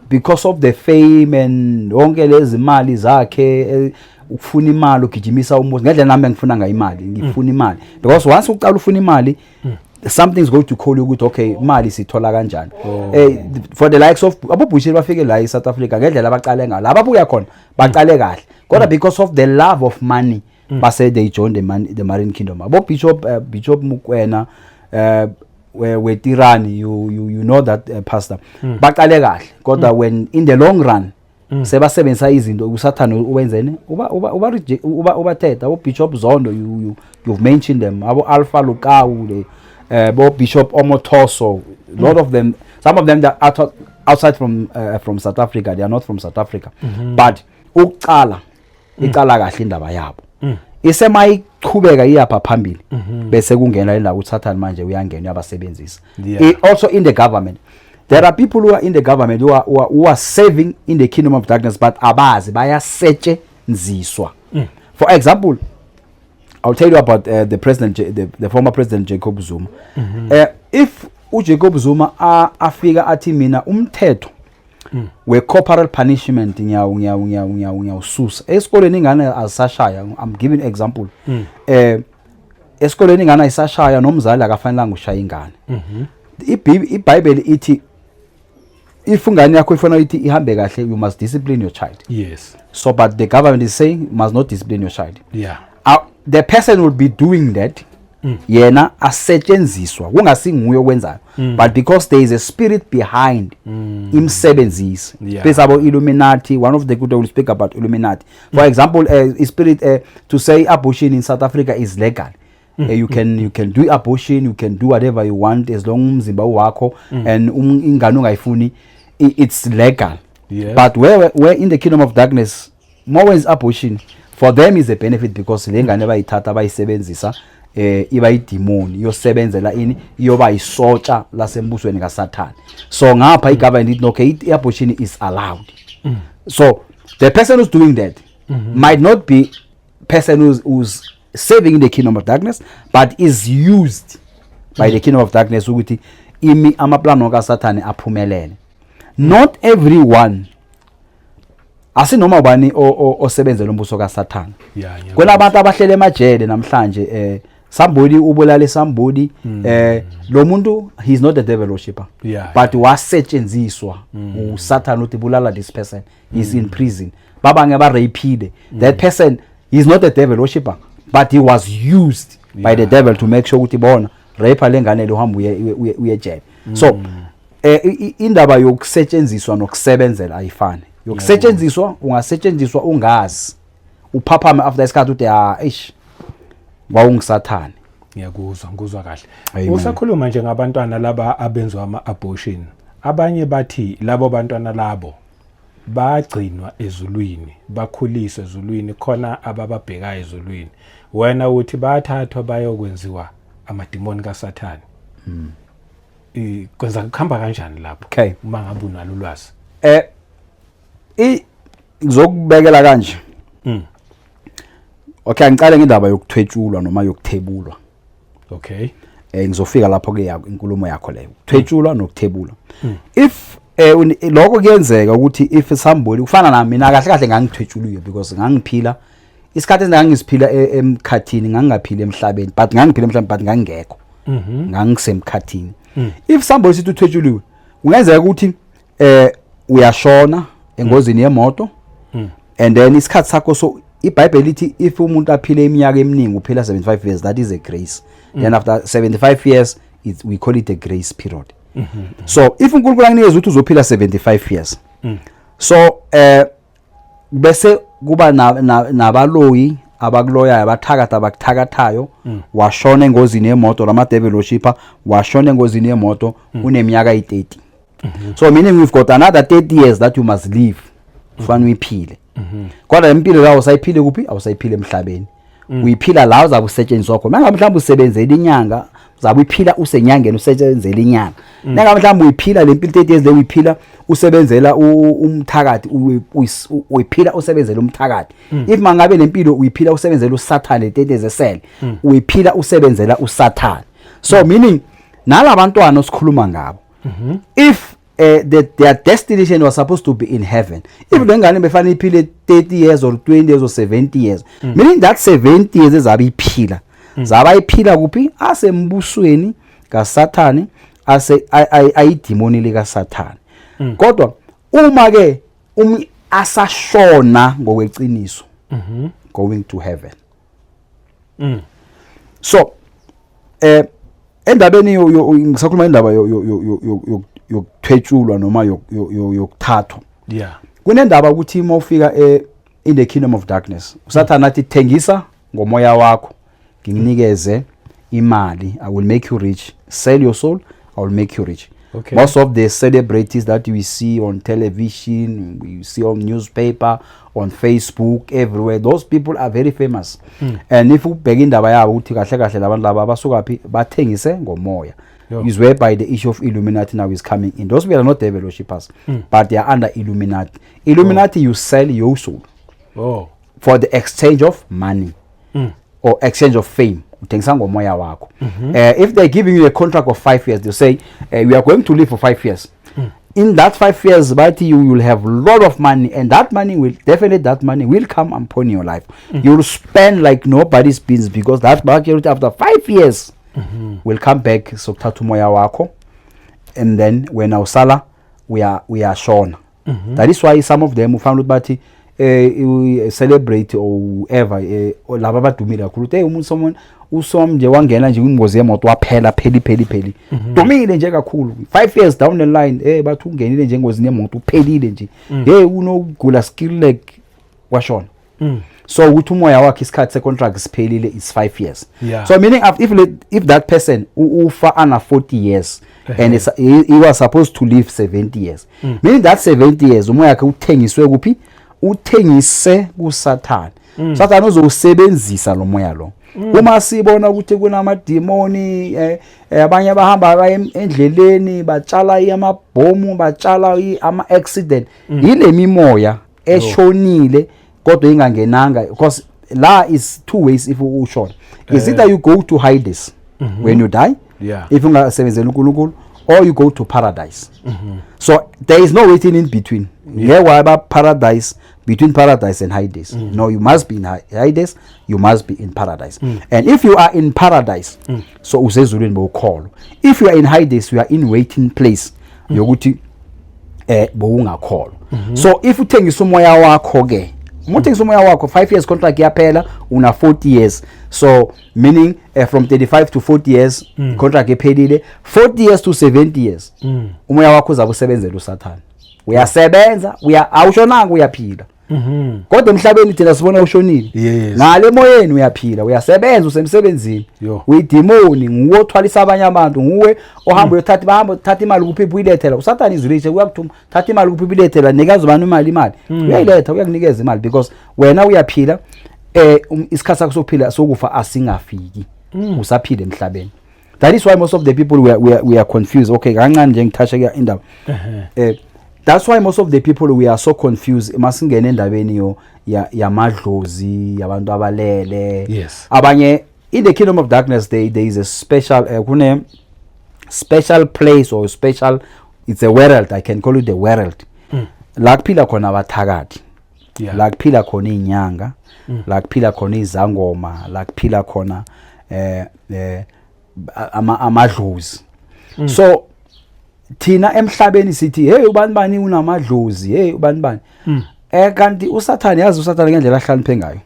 because of the fame and yonke lezi mali zakhe, ukufuna imali, ugijimisa umuzi ngendlela nami engifuna ngayo imali, ngifuna imali, because once uqala ufuna imali, something's going to call you ukuthi, "Okay, imali sithola kanjani?" For the likes of aboBushiri, bafike la eSouth Africa ngendlela abaqale ngayo, la babuya khona baqale kahle, kodwa because of the love of money. Base they joined the Marine Kingdom. Abo Bishop Mukwena weTirani, you know that pastor. Baqale kahle, kodwa when in the long run sebasebenzisa izinto uSathane uwenzene uba ubathetha. Abo Bishop Zondo, you've mentioned them, abo Alpha Lukau le bo Bishop Omotoso, a lot of them, some of them that are outside from South Africa, they are not from South Africa. But ukucala icala kahle indaba yabo isemayichubeka iyapha phambili, bese kungena la uSathane manje uyangena uyabasebenzisa. Also in the government there are people who are in the government who are serving in the kingdom of darkness, but abazi bayasetshenziswa. For example, I'll tell you about the former president Jacob Zuma. If uJacob Zuma afika athi mina umthetho we-corporal punishment ngiyawususa esikoleni, ingane azisashaya, I'm giving example, esikoleni ingane ayisashaya, nomzali akafanelanga ushaya ingane. IBhayibheli ithi if ingane yakho ifuna ithi ihambe kahle, you must discipline your child. So but the government is saying you must not discipline your child. The person will be doing that, yena asetshenziswa kungasinguye okwenzayo, but because there is a spirit behind imsebenzisi. Bese abo Illuminati, one of the good will speak about Illuminati, for example, a spirit to say abortion in South Africa is legal. You can do abortion, you can do whatever you want as long umzimba wakho and ingane ungayifuni, it's legal. But where in the kingdom of darkness more is abortion for them is a benefit, because le ngane bayithatha bayisebenzisa, iba idemon iyosebenzela ini, iyoba isotsha lasembusweni kaSathane. So ngapha igovernment ithi okay, i-abortion is allowed. So the person who's doing that might not be person who's serving in the kingdom of darkness, but is used by the kingdom of darkness ukuthi imi amaplano kaSathane aphumelele. Not everyone, asinoma ubani osebenzela umbuso kaSathane. Kunabantu abahlele emajele namhlanje, somebody ubulale somebody, lo muntu, he's not a devil worshipper, but wasetshenziswa uSathane uthi bulala this person, he's in prison. Babange ba rapeile that person, he's not a devil worshipper, but he was used by the devil to make sure ukuthi bona rape lengane lo, hamba uye ejele. So indaba yokusetshenziswa nokusebenzela ayifani. Yokusetshenziswa, ungasetshenziswa ungazi, uphaphame after isikhathi uthi, "Ah, eish, wawungisathane." Ngiyakuzwa, ngikuzwa kahle. Amen. Usakhuluma nje ngabantwana laba abenziwa ama-abortion, abanye bathi labo bantwana labo bagcinwa ezulwini, bakhuliswe ezulwini, khona abababhekayo ezulwini. Wena uthi bayathathwa bayokwenziwa amadimoni kaSathane. Kwenza kuhamba kanjani lapho? Okay. Uma ngabe unalo ulwazi. I ngizokubekela kanje. Okay, ngiqale ngendaba yokuthwetshulwa noma yokuthebulwa. Ngizofika lapho ke yakho inkulumo yakho leyo, ukuthwetshulwa nokuthebulwa. If lokho kuyenzeka ukuthi if somebody kufana nami, mina kahle kahle ngangithwetshuliwe because ngangiphila isikhathi esingangisiphila emkhathini, ngangingaphili emhlabeni, but ngangiphila emhlabeni but ngangingekho, ngangisemkhathini. If somebody sithi uthwetshuliwe, kungenzeka ukuthi uyashona engozini yemoto and then isikhathi sakho, so iBhayibheli lithi if umuntu aphile iminyaka eminingi, uphila 75 years, that is a grace. Then after 75 years we call it a grace period. So if uNkulunkulu akunikeza ukuthi uzophila 75 years, so bese kuba nabaloyi abakuloyayo, abathakatha abakuthakathayo, washona engozini yemoto, lama devil worshipper, washona engozini yemoto uneminyaka eyi-30, so meaning we've got another 30 years that you must live, kufanele uyiphile. Kodwa impilo la awusayiphile kuphi? Awusayiphile emhlabeni, uyiphila la uzabe usetshenziswa khona. Mangabe mhlawumbe usebenzela inyanga, uzabe uyiphila usenyangeni usebenzela inyanga. Nangabe mhlawumbe uyiphila le mpilo 30 years le, uyiphila usebenzela umthakathi, uyiphila usebenzela umthakathi. If mangabe lempilo uyiphila usebenzela uSathane, 30 years esele uyiphila usebenzela uSathane. So meaning nalabantwana osikhuluma ngabo, if their destination was supposed to be in heaven, if lengane befanele iphile 30 years or 20 years or 70 years, meaning that 70 years ezabe iphila, zaba iphila kuphi? Asembusweni kaSathane, ase ayidimoni lika Sathane. Kodwa uma ke asashona ngokweqiniso, going to heaven. So endabeni ngisakhuluma indaba yokuthwetshulwa noma yokuthathwa, kunendaba ukuthi uma ufika in the kingdom of darkness, uSathana athi, "Thengisa ngomoya wakho, ngikunikeze imali. I will make you rich. Sell your soul, I will make you rich." Most of the celebrities that we see on television, we see on newspaper, on Facebook, everywhere, those people are very famous. And if ubheka indaba yabo ukuthi kahle kahle labantu laba basuka phi, bathengise ngomoya. Is whereby the issue of Illuminati now is coming in. Those people are not devil worshippers, but they are under Illuminati. Illuminati, you sell your soul for the exchange of money or exchange of fame. Uthengisa ngomoya wakho. If they're giving you a contract of 5 years, they say, "We are going to live for 5 years." In that 5 years, but you will have a lot of money, and that money will definitely, that money will come upon your life. You will spend like nobody's business, because that budget after 5 years will come back, sokuthatha umoya wakho, and then wena usala uyashona. That is why some of them ufanele ukuthi bathi celebrate or whoever, laba abadumile kakhulu, ukuthi hey, umuntu, someone usom nje wangena nje kwingozi yemoto, waphela, pheli pheli pheli, dumile nje kakhulu. 5 years down the line, bathi ungenile nje engozini yemoto, uphelile nje. Hey, unokugula skill leg, washona. So ukuthi umoya wakhe, isikhathi se-contract siphelile, is 5 years. So meaning if that person ufa ana 40 years and he was supposed to live 70 years, meaning that 70 years umoya wakhe uthengiswe kuphi? Uthengise kuSathane. Sathane uzowusebenzisa lo moya lo. Uma sibona ukuthi kunamadimoni, abanye bahamba baye endleleni, batshala amabhomu, batshala ama accident, yile mimoya eshonile kodwa ingangenanga, because la is two ways. If ushona, is either you go to Hades when you die, if ungasebenzeli uNkulunkulu, or you go to paradise. So there is no waiting in between. Ngeke waba paradise, between paradise and Hades. No, you must be in Hades, you must be in paradise. And if you are in paradise, so usezulwini bowukholo. If you are in Hades, you are in waiting place yokuthi bowungakholwa. So if uthengisa umoya wakho ke, uma uthengisa umoya wakho, 5 years contract iyaphela una 40 years. So meaning from 35 to 40 years contract iphelile. 40 years to 70 years, umoya wakho uzabe usebenzela uSathane, uyasebenza, uya awushonanga, uyaphila, kodwa emhlabeni thina sibona ushonile. Ngale emoyeni uyaphila, uyasebenza, usemsebenzini. Uyidimoni, nguwe othwalisa abanye abantu, nguwe ohamba uyothatha, bahamba uthatha imali kuphi, uyilethela uSathane. Izwi lithi uyakuthuma, thatha imali kuphi, uyilethela, nikeza ubani imali, imali uyayiletha, uyakunikeza imali, because wena uyaphila, isikhathi sakho sokuphila, sokufa asingafiki, usaphila emhlabeni. That is why most of the people, we are confused. Okay, kancane nje ngithashe ke indaba. That's why most of the people, we are so confused masingena endabeni yo yamadlozi, yabantu abalele. Abanye in the kingdom of darkness, there is a special, kune special place or special, it's a world, I can call it the world, la kuphila khona abathakathi, la kuphila khona izinyanga, la kuphila khona izangoma, la kuphila khona amadlozi. So thina emhlabeni sithi, "Hey, ubani bani unamadlozi, hey, ubani bani." Kanti uSathane, yazi uSathane ngendlela ahlakaniphe ngayo.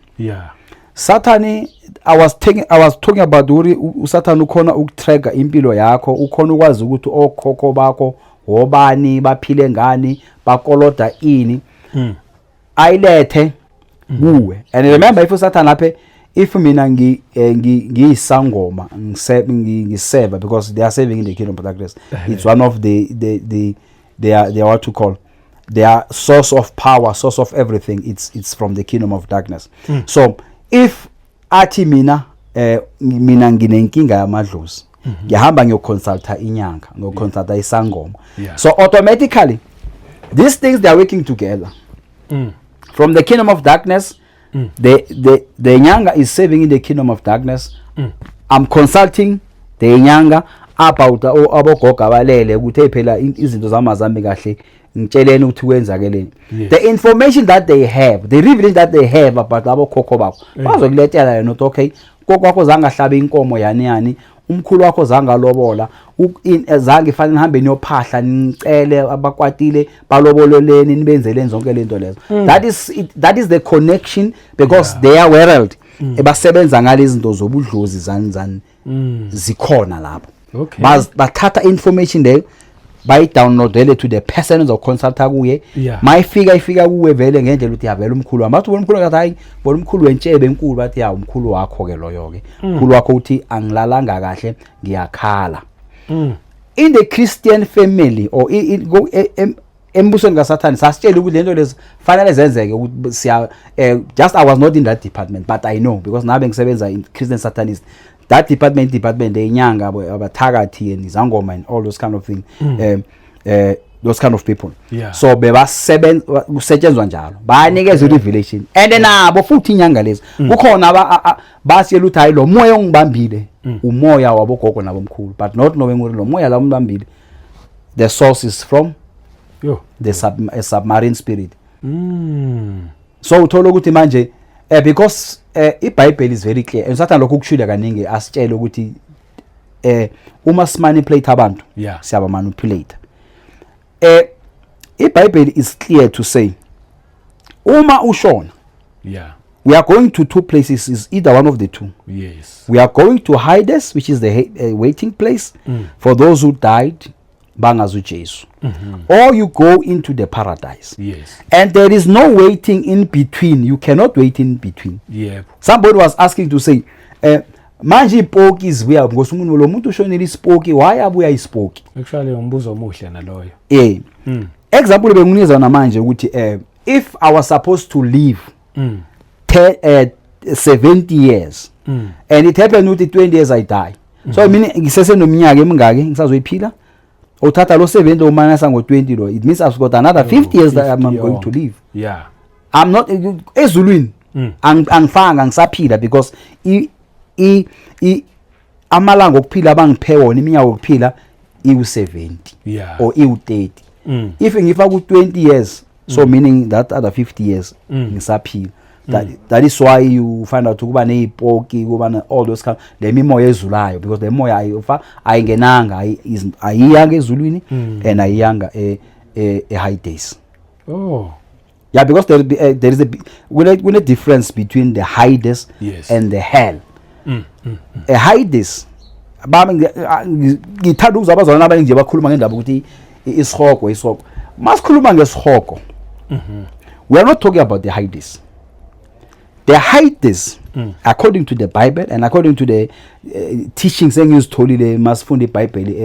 Sathane, I was talking about uri uSathane ukhona ukutracker impilo yakho, ukhona ukwazi ukuthi okhokho bakho obani, baphile ngani, bakoloda ini, ayilethe kuwe. And remember, if uSathane laphe, if mina ngiyisangoma, ngiseva, because they are serving in the kingdom of darkness, it's one of the they are what to call their source of power, source of everything. It's from the kingdom of darkness. So if athi mina, mina nginenkinga yamadlozi, ngihamba ngiyoconsulta inyanga, ngiyoconsulta isangoma, so automatically these things, they are working together from the kingdom of darkness. The nyanga is serving in the kingdom of darkness. I'm consulting the nyanga about abogogo abalele, ukuthi hey, phela izinto zami azami kahle, ngitsheleni ukuthi kwenzakeleni. The information that they have, the revelation that they have about abokhokho bakho, bazokulethela yena ukuthi okay, gogo wakho zange ahlabe inkomo yani yani, umkhulu wakho zange alobola, zange ifanele nihambe niyophahla, nicele abakwatile balobololeni, nibenzeleni zonke lento lezo. That is it, that is the connection, because their world Ebasebenza ngalezi zinto zobudlozi, zani zani, zikhona lapho. Bathatha information leyo, bayidownloadele to the person ozoconsulta kuye. Mayifika, ifika kuwe vele ngendlela ukuthi yavela umkhulu wami. Bathi, "Ubona umkhulu?" Ngathi, "Hayi, bona umkhulu wentshebe enkulu." Bathi, "Ya, umkhulu wakho ke loyo ke, umkhulu wakho uthi angilalanga kahle, ngiyakhala." In the Christian family or embusweni kaSathane, sasitshela ukuthi lento lezi fanele zenzeke, ukuthi siya just, I was not in that department, but I know because nabe ngisebenza in Christian Satanist, that department eyinyanga, abathakathi and izangoma and all those kind of things, those kind of people. So bebasebenza, kusetshenzwa njalo, bayanikeza i-revelation and nabo futhi inyanga lezi kukhona basiyela ukuthi, hayi, lo moya ongibambile umoya wabogogo nabomkhulu, but not knowing ukuthi lo moya la umbambile, the source is from Yo. the submarine spirit. So uthola ukuthi manje because iBhayibheli is very clear and Satan lokhu kushilo kaningi, asitshele ukuthi uma simanipulate abantu, siyaba manipulate. IBhayibheli is clear to say uma ushona, we are going to two places, is either one of the two. We are going to Hades, which is the waiting place for those who died bangazi uJesu, or you go into the paradise. And there is no waiting in between. You cannot wait in between. Somebody was asking to say, manje ipoki zibuya ngoba umuntu, lo muntu ushonile, isipoki, why abuya isipoki? Actually umbuzo omuhle naloyo. Example benginikeza namanje ukuthi if I was supposed to live 10, 70 years and it happened ukuthi 20 years I die, so I mean ngisesenominyaka emingaki ngisazoyiphila? Uthatha lo 70 uminus ngo 20 lo, it means I've got another 50 years that I'm 50 going to live. I'm not ezulwini. Angifanga ngisaphila because i i i amalanga okuphila abangiphe wona, iminyaka yokuphila iwu 70 or iwu 30. If ngifaka u 20 years, so meaning that other 50 years ngisaphila. That is why you find out ukuba nezipoki, kuba na all those kind, le mimoya ezulayo, because le moya ayifa ayingenanga, ayiyanga ezulwini and ayiyanga e Hades. Yeah, because there is a kune difference between the Hades and the hell. A Hades, bami, ngithanda ukuzwa abazalwane abaningi nje bakhuluma ngendaba ukuthi isihogo. Masikhuluma ngesihogo, we are not talking about the Hades. The Hades, according to the Bible and according to the teachings engizitholile masifunda iBhayibheli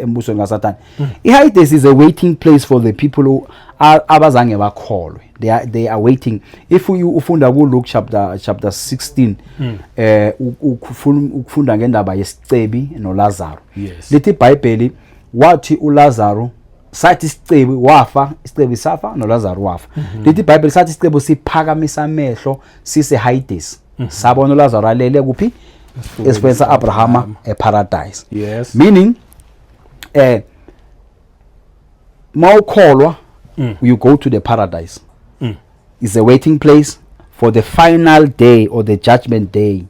embusweni kaSathane, iHades is a waiting place for the people who are abazange bakholwe. They are waiting. If you ufunda ku Luke chapter 16, ukufunda ngendaba yesicebi noLazaro, lithi iBhayibheli wathi uLazaro, sathi isicebi wafa, isicebi safa, noLazaro wafa. Lithi iBhayibheli sathi isicebi siphakamisa amehlo sise Hades, sabona uLazaro alele kuphi? Esifubeni sa-Abrahama eparadise. Meaning mawukholwa, you go to the paradise. Is a waiting place for the final day or the judgment day.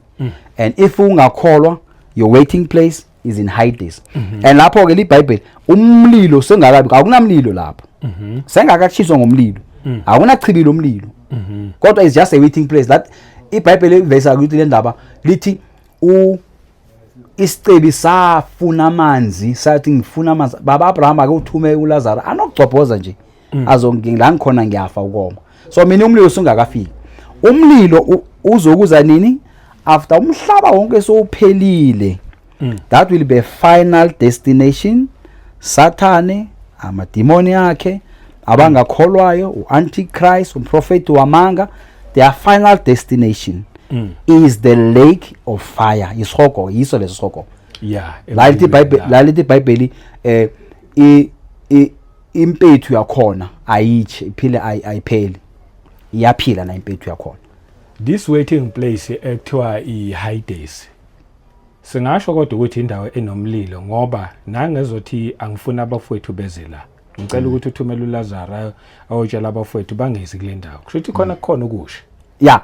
And if ungakholwa, your waiting place is in Hades. And lapho ke liBhayibheli, umlilo sengakabi, akunamlilo lapho, sengakashiswa ngomlilo, akunachibilo umlilo, kodwa is just a waiting place that iBhayibheli ivesa ukuthi le ndaba lithi u isicebi safuna amanzi, sathi, "Ngifuna amanzi, baba Abraham, ake uthume uLazarus anokugcobhoza nje azongi la ngikhona, ngiyafa ukoma." So mina umlilo usungakafiki. Umlilo uzokuza nini? After umhlaba wonke sowuphelile. That will be a final destination. Sathane, amadimoni akhe, abangakholwayo, uantichrist, umprofeti wamanga, their final destination is the lake of fire, isihogo, yiso leso sihogo. La lithi iBhayibheli, la lithi iBhayibheli i impethu yakhona ayitshe, iphile, ayipheli, iyaphila na impethu yakhona. This waiting place ekuthiwa i-Hades, singasho kodwa ukuthi indawo enomlilo, ngoba nangezothi angifuni abafowethu beze la, ngicela ukuthi uthumele uLazaro ayotshela abafowethu bangezi kule ndawo, kusho ukuthi khona kukhona ukusha. Yeah,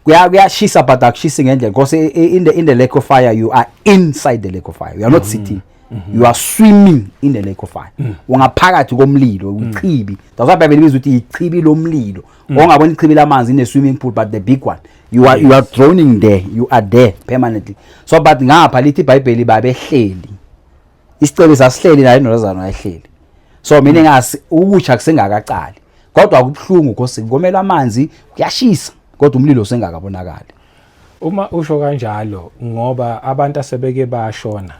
kuyashisa, but akushisi ngendlela, because in the lake of fire, you are inside the lake of fire, you are not sitting. You are swimming in the lake of fire. Ungaphakathi komlilo, uchibi. That's why iBhayibheli ibiza ukuthi ichibi lomlilo. Ongabona ichibi lamanzi in a swimming pool, but the big one, you are drowning there. You are there permanently. So but ngapha lithi iBhayibheli babehleli, isicelo sasihleli naye, indodazana ayihleli. So mina ngasi ukutsha kusengakaqali, kodwa kubuhlungu because komela amanzi, kuyashisa, kodwa umlilo usengakabonakali. Uma usho kanjalo, ngoba abantu asebeke bashona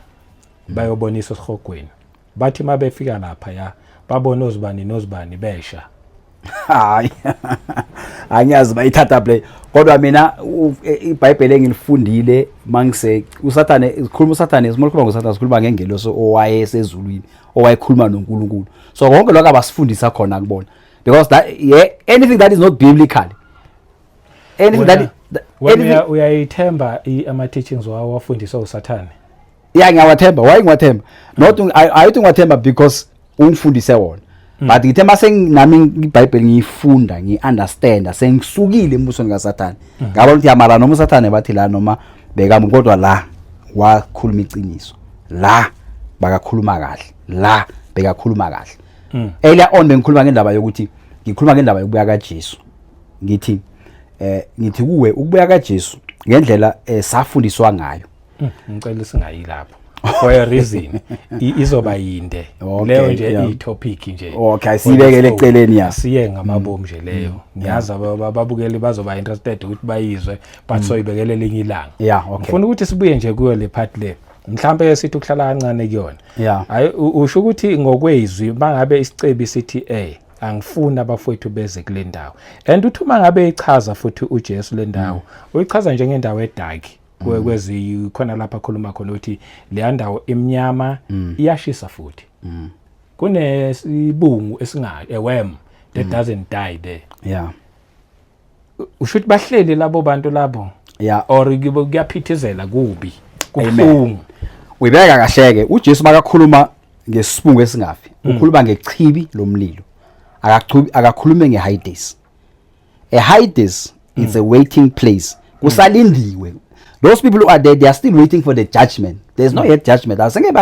bayobonisa esihogweni, bathi mabefika lapha ya babona ozibani nozibani besha. Hayi, angiyazi bayithatha play, kodwa mina iBhayibheli engilifundile mangise uSathane, sikhuluma uSathane, sikhuluma ngoSathane, sikhuluma ngengelosi owayesezulwini owayekhuluma noNkulunkulu. So konke lokho abasifundisa khona kubona, because that, yeah, anything that is not biblical, anything that, Wena uyayithemba ama teachings wawo wafundiswa uSathane? Yeah, ngiyawathemba. Why ngiwathemba? Not ayithi ngiwathemba because ungifundise wona, but ngithe mase nami iBhayibheli ngiyifunda, ngi-understanda, sengisukile embusweni kaSathane, ngabona ukuthi yamara noma uSathane bathi la noma bekamu, kodwa la wakhuluma iqiniso, la bakakhuluma kahle, la bekakhuluma kahle. Earlier on bengikhuluma ngendaba yokuthi, ngikhuluma ngendaba yokubuya kaJesu, ngithi ngithi kuwe ukubuya kaJesu ngendlela safundiswa ngayo. Ngicela singayi lapho for a reason. Izoba yinde leyo nje, i-topic nje. Okay, siyibekele eceleni, ya. Siye ngamabomu nje leyo. Ngiyazi ababukeli bazoba interested ukuthi bayizwe, but soyibekele elinye ilanga. Ngifuna ukuthi sibuye nje kuyo le part le, mhlambe sithi ukuhlala kancane kuyona. Hayi, usho ukuthi ngokwezwi mangabe isicebi sithi angifuni abafowethu beze kule ndawo, and uthi uma ngabe ichaza futhi uJesu le ndawo, uyichaza njengendawo edark. Kwezi khona lapha akhuluma khona ukuthi leya ndawo imnyama, iyashisa, futhi kunesibungu esinga a worm that doesn't die there. Usho ukuthi bahleli labo bantu labo or kuyaphithizela, kubi, kubuhlungu? Uyibeka kahle ke. UJesu makakhuluma ngesibungu esingafi, ukhuluma ngechibi lomlilo, akachubi, akakhulume ngeHades. A Hades is a waiting place, kusalindiwe. Those people who are there, they are still waiting for the judgment. There's no yet judgment. Asenge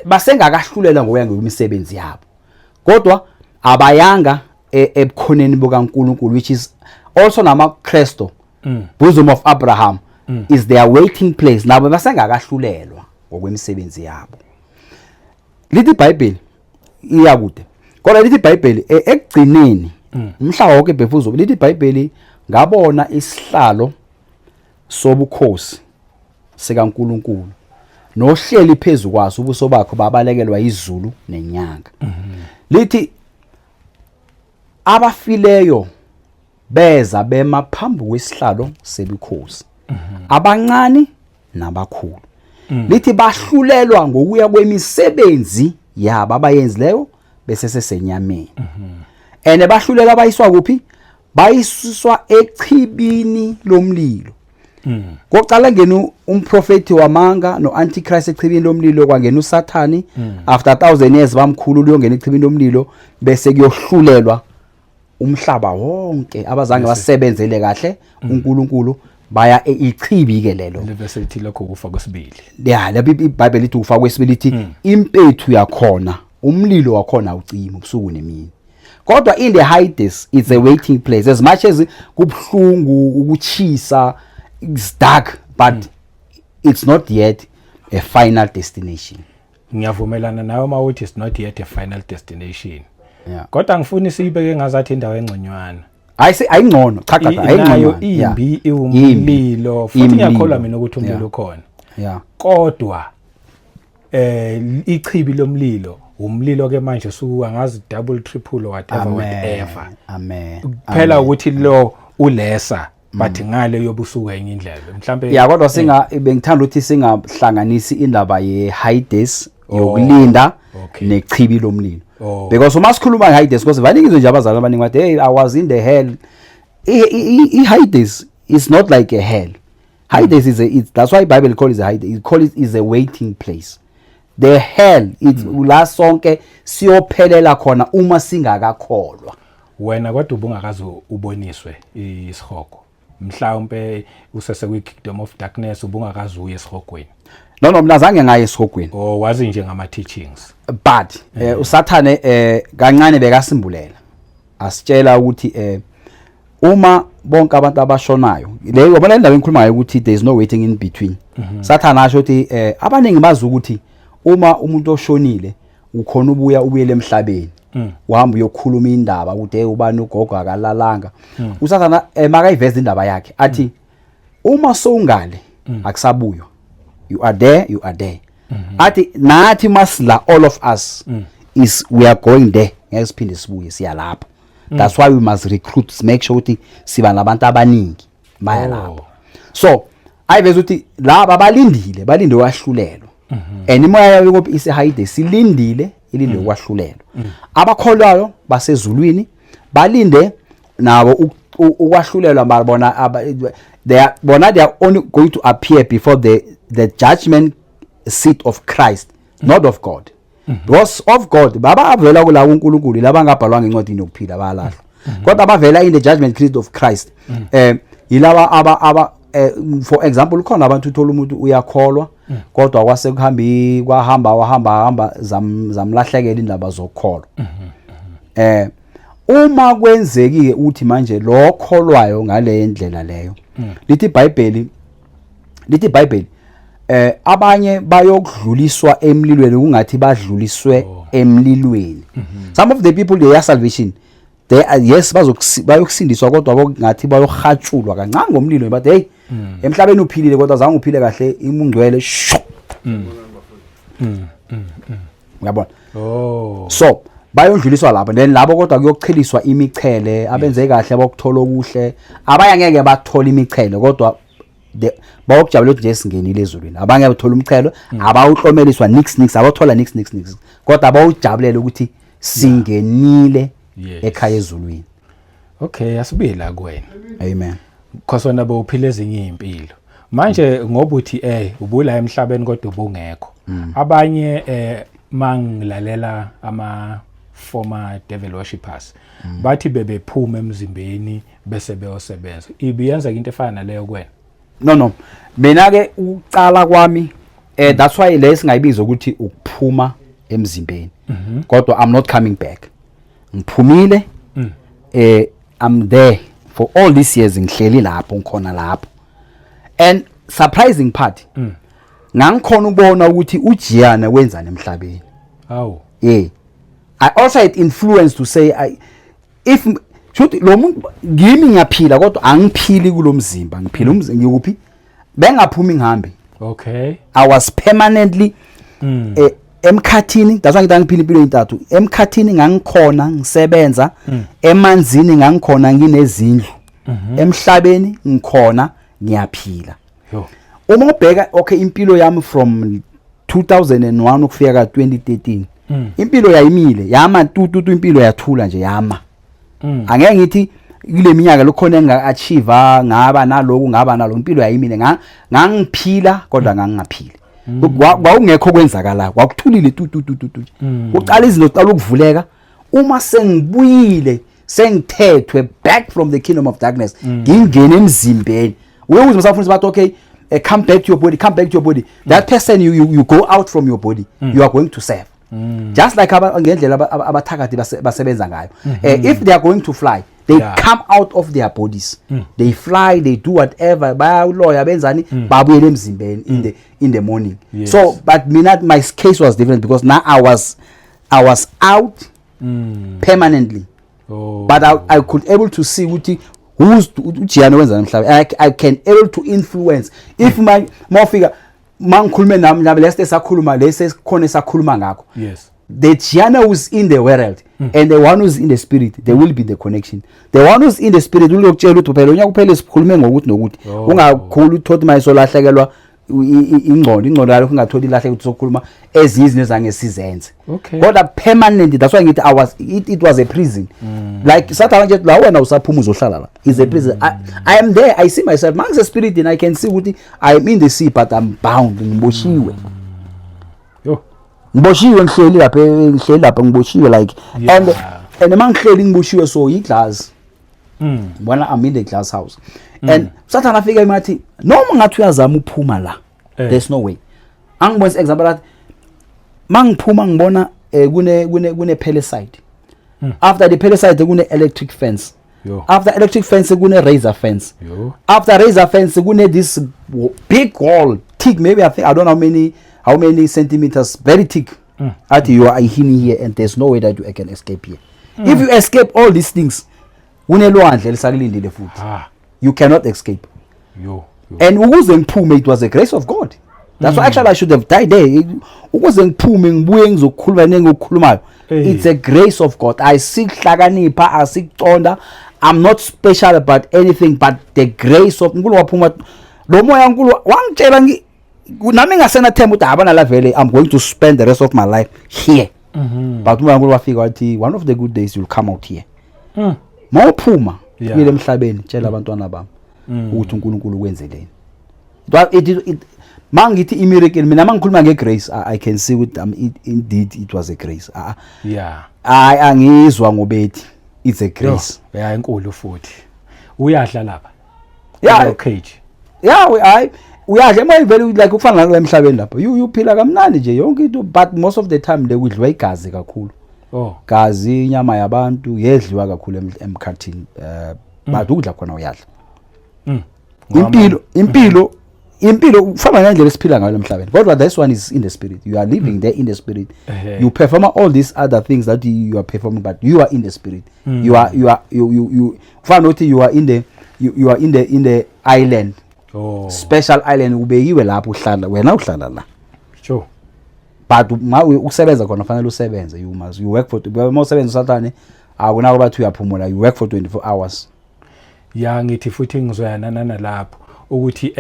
basengakahlulela ngokuya ngokwemisebenzi yabo, kodwa abayanga ebukhoneni bukaNkulunkulu, which is also namaKristo, bosom of Abraham is their waiting place. Nabo basengakahlulelwa ngokwemisebenzi yabo. Lithi iBhayibheli iyakude, kodwa lithi iBhayibheli ekugcineni umhla wonke bhefuzo, lithi iBhayibheli ngabona isihlalo sobukhosi sikaNkulunkulu nohleli phezu kwaso, ubuso bakho babalekelwa izulu nenyanga. Lithi abafileyo beza bema phambi kwesihlalo sebukhosi, abancane nabakhulu. Lithi bahlulelwa ngokuya kwemisebenzi yabo abayenzileyo bese sesenyameni. Ene bahlulelwa, bayiswa kuphi? Bayiswa echibini lomlilo. Kokuqala ngena umprofeti wamanga no-antichrist echibini lomlilo, kwangena uSathani. After 1000 years bamkhulula, uyongena echibini lomlilo, bese kuyohlulelwa umhlaba wonke. Abazange basebenzele kahle uNkulunkulu baya ichibi ke lelo. Levese lithi lokho kufa kwesibili. Ya, lapho iBhayibheli lithi ufa kwesibili, lithi impethu yakhona, umlilo wakhona ucima ubusuku nemini. Kodwa in the Hades, it's a waiting place. As much as kubhlungu, ukuchisa, it's dark, but it's not yet a final destination. Ngiyavumelana nawe uma uthi it's not yet a final destination, kodwa ngifuni siyibeke ngazathi indawo engconywana. Hayi, ayingcono, cha cha cha, nayo ayingcono. Imbi, iwumlilo futhi. Imbi. Ngiyakholwa mina ukuthi umlilo ukhona, kodwa ichibi lomlilo umlilo ke manje suku angazi double, triple or whatever. Amen. Whatever. Amen. Kuphela ukuthi lo ulesa, but ngale yobusuku enye indlela mhlambe. Ya, kodwa singa bengithanda ukuthi singahlanganisi indaba ye-Hades yokulinda nechibi lomlilo, because uma sikhuluma nge-Hades, because vane ngizwe nje abazali abaningi bathi, "Hey, I was in the hell." I-Hades is not like a hell. Hades is a it's, that's why Bible call it a Hades, it call it is a waiting place. The hell, it's la sonke siyophelela khona uma singakakholwa. Wena kodwa ubungakaze uboniswe isihogo? Mhlawumbe usese kwi kingdom of darkness, ubungakazi uye esihogweni? No, mina zange ngaye esihogweni. Oh, wazi nje ngama teachings. But usathane kancane bekasimbulela, asitshela ukuthi uma bonke abantu abashonayo le, yabona indaba engikhuluma ngayo ukuthi there is no waiting in between. Sathana asho ukuthi abaningi bazi ukuthi uma umuntu oshonile ukhona ubuya ubuyele emhlabeni, uhamba uyokhuluma indaba ukuthi, "Hey, ubani, ugogo akalalanga." Usathana makayiveza indaba yakhe athi uma sowungale akusabuywa, you are there, you are there. Athi nathi masila, all of us is we are going there, ngeke siphinde sibuye, siya lapho. That's why we must recruit, make sure ukuthi siba nabantu abaningi baya lapho. So ayiveza ukuthi laba balindile, balinde ukwahlulelwa, and imoya yayo kophi isehayide, silindile, ilinde ukwahlulelwa. Abakholwayo basezulwini balinde nabo ukwahlulelwa. Babona they are bona, they are only going to appear before the judgment seat of Christ, not of God, because of God baba avela kula kuNkulunkulu laba ngabhalwanga encwadini yokuphila bayalahlwa, kodwa abavela in the judgment seat of Christ yilaba aba for example, khona abantu uthola umuntu uyakholwa, kodwa kwase kuhambi kwahamba wahamba hamba zamlahlekela indaba zokukholwa. Uma kwenzekile uthi manje lo kholwayo ngale ndlela leyo, lithi iBhayibheli abanye bayokudluliswa emlilweni, kungathi badluliswe emlilweni. Some of the people, their salvation, they are, yes, bayokusindiswa, kodwa bokungathi bayohatshulwa kancane ngomlilo, but hey, emhlabeni uphilile kodwa zange uphile kahle, imungcwele shu, uyabona? Oh. So bayondluliswa lapho, then labo kodwa kuyokucheliswa imichele. Abenze kahle abokuthola okuhle, abanye ngeke bathola imichele, kodwa bayokujabula ukuthi nje singenile ezulwini. Abanye bathola umchelo, abawuklomeliswa nix nix, abathola nix nix nix, kodwa bawujabulela ukuthi singenile ekhaya ezulwini. Okay, asibuye la kuwena. Amen. Because wena bowuphila ezinye impilo. Manje ngoba uthi ubula emhlabeni kodwa ubungekho. Abanye mangilalela ama former devil worshippers bathi bebephuma emzimbeni bese beyosebenza. Ibiyenza into efana naleyo kuwena? No, mina ke ukucala kwami that's why le singayibiza ukuthi ukuphuma emzimbeni, kodwa I'm not coming back. Ngiphumile, I'm there for all these years, ngihleli lapho, ngikhona lapho. And surprising part, ngangikhona ukubona ukuthi uJiyana wenzani emhlabeni. Awu. Yeah, I also had influence to say I if shothi lo muntu ngimi ngiyaphila kodwa angiphili kulomzimba, ngiphila umzimba ngikuphi, bengaphumi ngihambe. I was permanently emkhathini. That's why ngithi ngiphila impilo entathu. Emkhathini ngangikhona ngisebenza, emanzini ngangikhona nginezindlu, emhlabeni ngikhona ngiyaphila. Yo. Uma ubheka, okay, impilo yami from 2001 ukufika ka 2013, impilo yayimile, yama tututu, impilo yathula nje, yama. Angeke ngithi kule minyaka lokhona enga-achieve, ngaba naloku, ngaba nalo, impilo yayimile. Ngangiphila kodwa ngangingaphili. Kwakungekho kwenzakalayo, kwakuthulile tu tu tu tu tu. Kuqala izinto ziqala ukuvuleka uma sengibuyile, sengithethwe back from the kingdom of darkness, ngingene emzimbeni. Uyokuze msafundisi bathi, "Okay, come back to your body, come back to your body." That person, you go out from your body, you are going to serve just like ngendlela abathakathi basebenza ngayo. If they are going to fly, they come out of their bodies, they fly, they do whatever, bayaloya, benzani, babuyele emzimbeni in the morning. So but mina, my case was different because now I was out permanently. But I could able to see ukuthi who's uJiyane wenzani emhlabeni. I can able to influence if my mawufika mangikhulume nami nami lesi sakhuluma, lesi esikhona esakhuluma ngakho. The Jiyane who's in the world and the one who's in the spirit, there will be the connection. The one who's in the spirit ulokutshela ukuthi phela unyaka uphele sikhulume ngokuthi nokuthi. Ungakhulu uthothi manje solahlekelwa ingqondo yalokho, ungatholi ilahleke ukuthi sokhuluma ezinye izinto ezange sizenze. Kodwa permanent, that's why ngithi I was it was a prison, like sathana nje la wena usaphuma uzohlala la, is a prison. I am there, I see myself mangise spirit and I can see ukuthi I am in the sea, but I'm bound, ngiboshiwe. Yo. Ngiboshiwe, ngihleli lapha, ngihleli lapha ngiboshiwe, like and mangihleli ngiboshiwe, so iglass Ngibona I'm in the glass house and uSathane afika emathi noma ngathi uyazama uphuma la, there's no way. Angibonisa example, athi mangiphuma ngibona kune palisade, after the palisade kune electric fence, Yo. after electric fence kune razor fence, Yo. after razor fence kune this big wall, thick, maybe I think, I don't know how many centimeters, very thick. Athi you are in here and there's no way that you can escape here. If you escape all these things, kunelwandle lisakulindile futhi. You cannot escape. Yo. Yo. And ukuze ngiphume, it was the grace of God. That's why actually I should have died there. Ukuze ngiphume ngibuye ngizokukhuluma nengokukhulumayo, Hey. it's a grace of God. Ayisikuhlakanipha, asikuconda. I'm not special about anything, but the grace of uNkulunkulu. Waphuma lo moya, uNkulunkulu wangitshela, nami ngasenathemba ukuthi abana la vele I'm going to spend the rest of my life here, but umoya uNkulunkulu wafika wathi one of the good days you'll come out here. Mawuphuma kuyele emhlabeni, tshela abantwana bami ukuthi uNkulunkulu ukwenzeleni. It mangithi i-miracle mina, mangikhuluma nge-grace, I can see ukuthi indeed it was a grace. Hayi, angizwa ngobethi it's a grace. Yo, yeah, inkulu futhi. Uyadla lapha? Yeah. Kulo cage. Yeah, hayi, uyadla emoyeni vele, like ukufana nala emhlabeni lapho you uphila kamnandi nje yonke into, but most of the time le kudliwa igazi kakhulu. Gazi, inyama yabantu yedliwa kakhulu emkhathini, but ukudla khona uyadla. Impilo kufana nendlela esiphila ngayo emhlabeni, kodwa this one is in the spirit. You are living there in the spirit. You perform all these other things that you are performing, but you are in the spirit. You are you you you kufana nokuthi you are in the island, special island ubekiwe lapho, uhlala wena, uhlala la. But ma usebenza khona fanele usebenze, you must, you work for, uma usebenza usathane akunako bathi uyaphumula, you work for 24 hours. Ya, ngithi futhi ngizoyanana nalapho ukuthi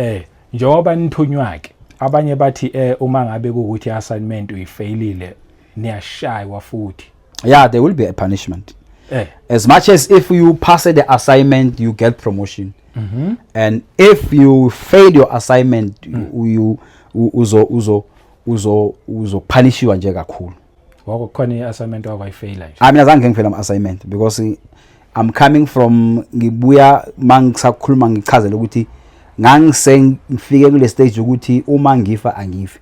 njengoba nithunywa ke, abanye bathi uma ngabe kuukuthi assignment uyifailile, niyashaywa futhi. Yeah, there will be a punishment. As much as if you pass the assignment, you get promotion, and if you fail your assignment, you uzo punishiwa nje kakhulu. Wako khona i-assignment wakwayifaila nje? I mina zange ngifela ama assignment because I'm coming from, ngibuya mangisakhuluma ngichazela ukuthi ngangise ngifike kule stage ukuthi uma ngifa angifi,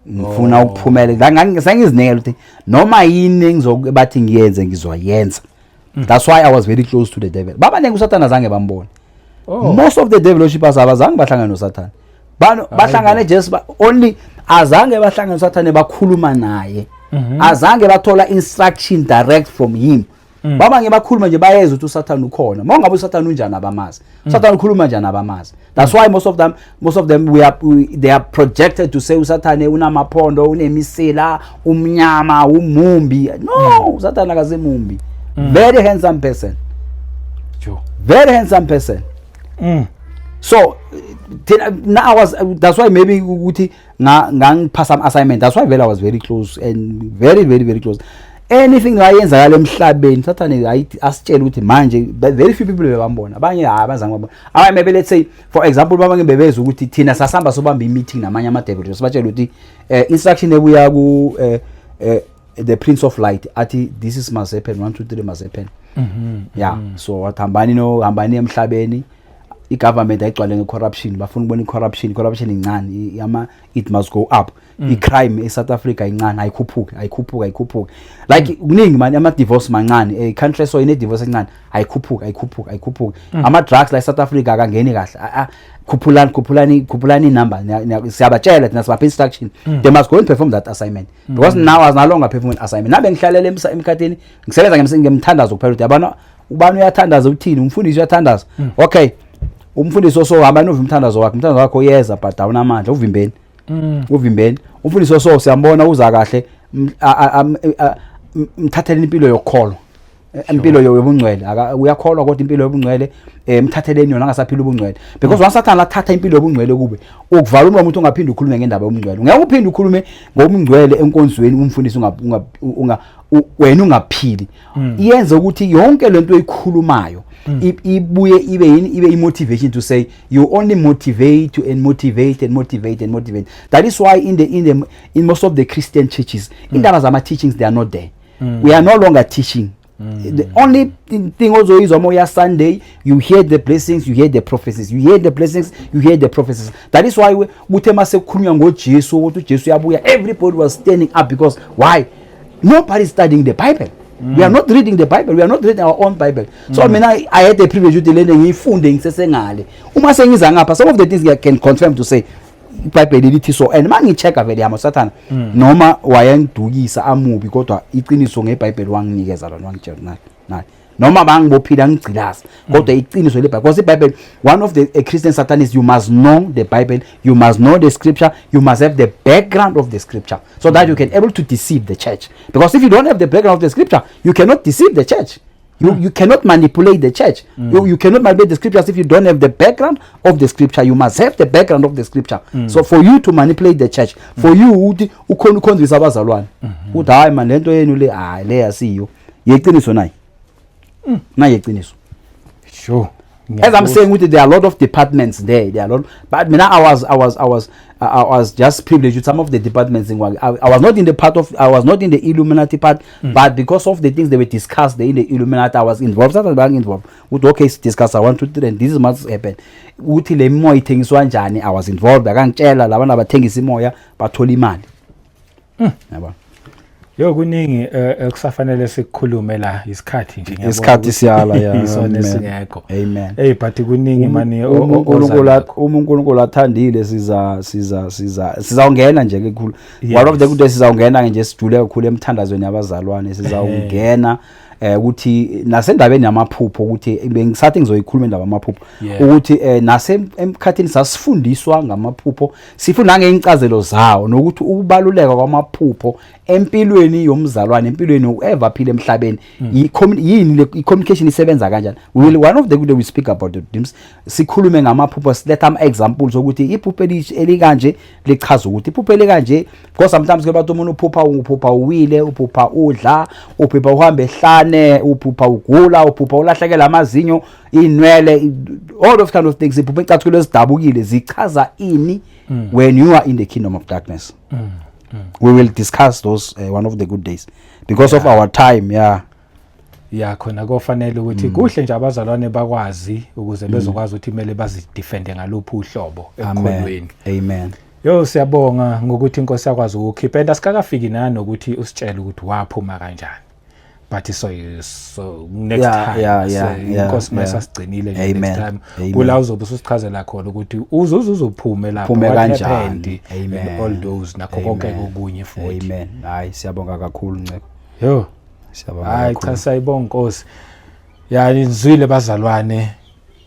ngifuna ukuphumela la. Sengizinikela ukuthi noma yini engizobathi ngiyenze ngizoyenza. That's why I was very close to the devil. Babaningi uSathana zange bambone. Most of the devil worshippers abazange bahlangane noSathane. Bahlangane just only azange bahlangane noSathane bakhuluma naye, azange bathola instruction direct from him. Baba ngebakhuluma nje bayezwa ukuthi uSathane ukhona. Mawungabe uSathane unjani abamazi, uSathane ukhuluma njani abamazi. That's why most of them they are projected to say uSathane unamaphondo, unemisila, umnyama, umumbi. No, uSathane akazimumbi, very handsome person. Very handsome person. So thina now I was, that's why maybe ukuthi nga ngangiphasa ama assignment. That's why vele I was very close and very very very close. Anything ayenzakala emhlabeni, Sathane ayithi asitshele ukuthi manje, but very few people bebambona. Abanye hayi, abazange babona. Abanye maybe, let's say for example, babanye bebeza ukuthi thina sasihamba sobamba i-meeting namanye ama-devil, sibatshela ukuthi instruction ebuya ku the Prince of Light athi this is must happen, 1 2 3 must happen. Yeah, so wathi hambani, no, hambani emhlabeni, i-government ayigcwale nge-corruption, bafuna ukubona i-corruption, i-corruption incane, it must go up. I-crime e-South Africa incane, ayikhuphuke, ayikhuphuke, ayikhuphuke. Like kuningi mani, ama-divorce mancane, country so ine-divorce encane, ayikhuphuke, ayikhuphuke, ayikhuphuke. Ama-drugs la e-South Africa akangeni kahle. Khuphulani, khuphulani, khuphulani inumber. Siyabatshela thina, sibapha instruction, they must go and perform that assignment because now I was no longer performing assignment. Nabe ngihlalele emkhathini ngisebenza ngemthandazo kuphela, ukuthi yabona ubani uyathandaza, uthini umfundisi, uyathandaza, okay, umfundisi osohamba nova umthandazo wakhe, umthandazo wakho uyeza but awunamandla, uvimbeni, uvimbeni. Umfundisi oso siyambona uza kahle, mthatheleni impilo yokukholwa, impilo yobungcwele. Uyakholwa kodwa impilo yobungcwele, mthatheleni yona angasaphila ubungcwele, because once Sathana athatha impilo yobungcwele kube ukuvala umlomo ukuthi ungaphinde ukhulume ngendaba yobungcwele. Ungeke uphinde ukhulume ngobungcwele enkonzweni, umfundisi unga wena ungaphili. Iyenza ukuthi yonke lento oyikhulumayo ibuye ibe yini, ibe i-motivation to say you only motivate and motivate and motivate and motivate. That is why in most of the Christian churches, indaba zama teachings, they are not there. We are no longer teaching. The only thing ozoyizwa uma uya Sunday, you hear the blessings, you hear the prophecies, you hear the blessings, you hear the prophecies. That is why kuthe mase kukhulunywa ngoJesu, ukuthi uJesu uyabuya, everybody was standing up. Because why? Nobody is studying the Bible. We are not reading the Bible, we are not reading our own Bible. So mina I had the privilege ukuthi lena ngiyifunde ngisesengale. Uma sengiza ngapha, some of the things I can confirm to say iBhayibheli lithi so, and mangi-check-a vele yama Sathana noma wayengidukisa amubi, kodwa iqiniso ngeBhayibheli wanginikeza lona, wangitshela nayi nayi, noma bangibophila ngigcilaza, kodwa iqiniso leBhayibheli, because iBhayibheli, one of the a Christian Satanists, you must know the Bible, you must know the scripture, you must have the background of the scripture so that you can able to deceive the church. Because if you don't have the background of the scripture, you cannot deceive the church. You cannot manipulate the church. You cannot manipulate the scriptures if you don't have the background of the scripture. You must have the background of the scripture. So for you to manipulate the church, for you ukuthi ukhona ukhonzisa abazalwane, uthi, "Hayi man, lento yenu le, hayi, le asiyo yeqiniso, nayi nayi yeqiniso." As I'm saying ukuthi there are a lot of departments there are a lot, but mina I was just privileged with some of the departments in I was not in the part of, I was not in the Illuminati part, but because of the things they were discussed there in the Illuminati, I was involved. Sathi bang involved ukuthi, okay, discuss 1 2 3 and this is must happen, ukuthi le moya ithengiswa kanjani. I was involved, akangitshela labana bathengisa imoya, bathola imali, yabo. Yo, kuningi ekusafanele sikukhulume la, isikhathi nje ngiyabona Isikhathi ukuthi siyala, ya. isona Amen. esingekho. Amen. Hey, but kuningi mani. Uma uNkulunkulu athandile, siza siza siza sizawungena nje kakhulu one of the good days, sizawungena nje sijule kakhulu emthandazweni yabazalwane. Sizawungena ukuthi nasendabeni yamaphupho, ukuthi bengisathi ngizoyikhuluma indaba yamaphupho, ukuthi nase emkhathini sasifundiswa ngamaphupho, sifunda ngeincazelo zawo, nokuthi ukubaluleka kwamaphupho empilweni yomzalwane, empilweni whoever aphila emhlabeni, yini le i-communication isebenza kanjani. We will, one of the good day, we speak about the dreams, sikhulume ngamaphupho, siletha ama examples ukuthi iphupho elikanje lichaza ukuthi iphupho elikanje, because sometimes ke bathi umuntu uphupha uwile, uphupha udla, uphupha uhamba ehlane, uphupha ugula, uphupha ulahlekela amazinyo, inwele, all those kind of things, iphupha icathulo ezidabukile, zichaza ini when you are in the kingdom of darkness. We will discuss those one of the good days because of our time, yeah. Ya, khona kofanele ukuthi kuhle nje abazalwane bakwazi ukuze bezokwazi ukuthi kumele bazidefende ngaluphi uhlobo Amen. ekukholweni. Amen. Yo, siyabonga ngokuthi inkosi yakwazi ukukhipha, and asikakafiki nanokuthi usitshele ukuthi waphuma kanjani, but so next time, so inkosi mayisasigcinile nje, next time Amen. kula uzobe ususichazela khona ukuthi uzuze uzophume lapho, Uphume what kanjani. happened Amen. and all those, nakho konke Amen. kokunye futhi. Amen. Hayi, siyabonga kakhulu, nceko. Yo. Siyabonga Hayi. kakhulu. Cha, siyayibonga inkosi. Yani nizwile bazalwane,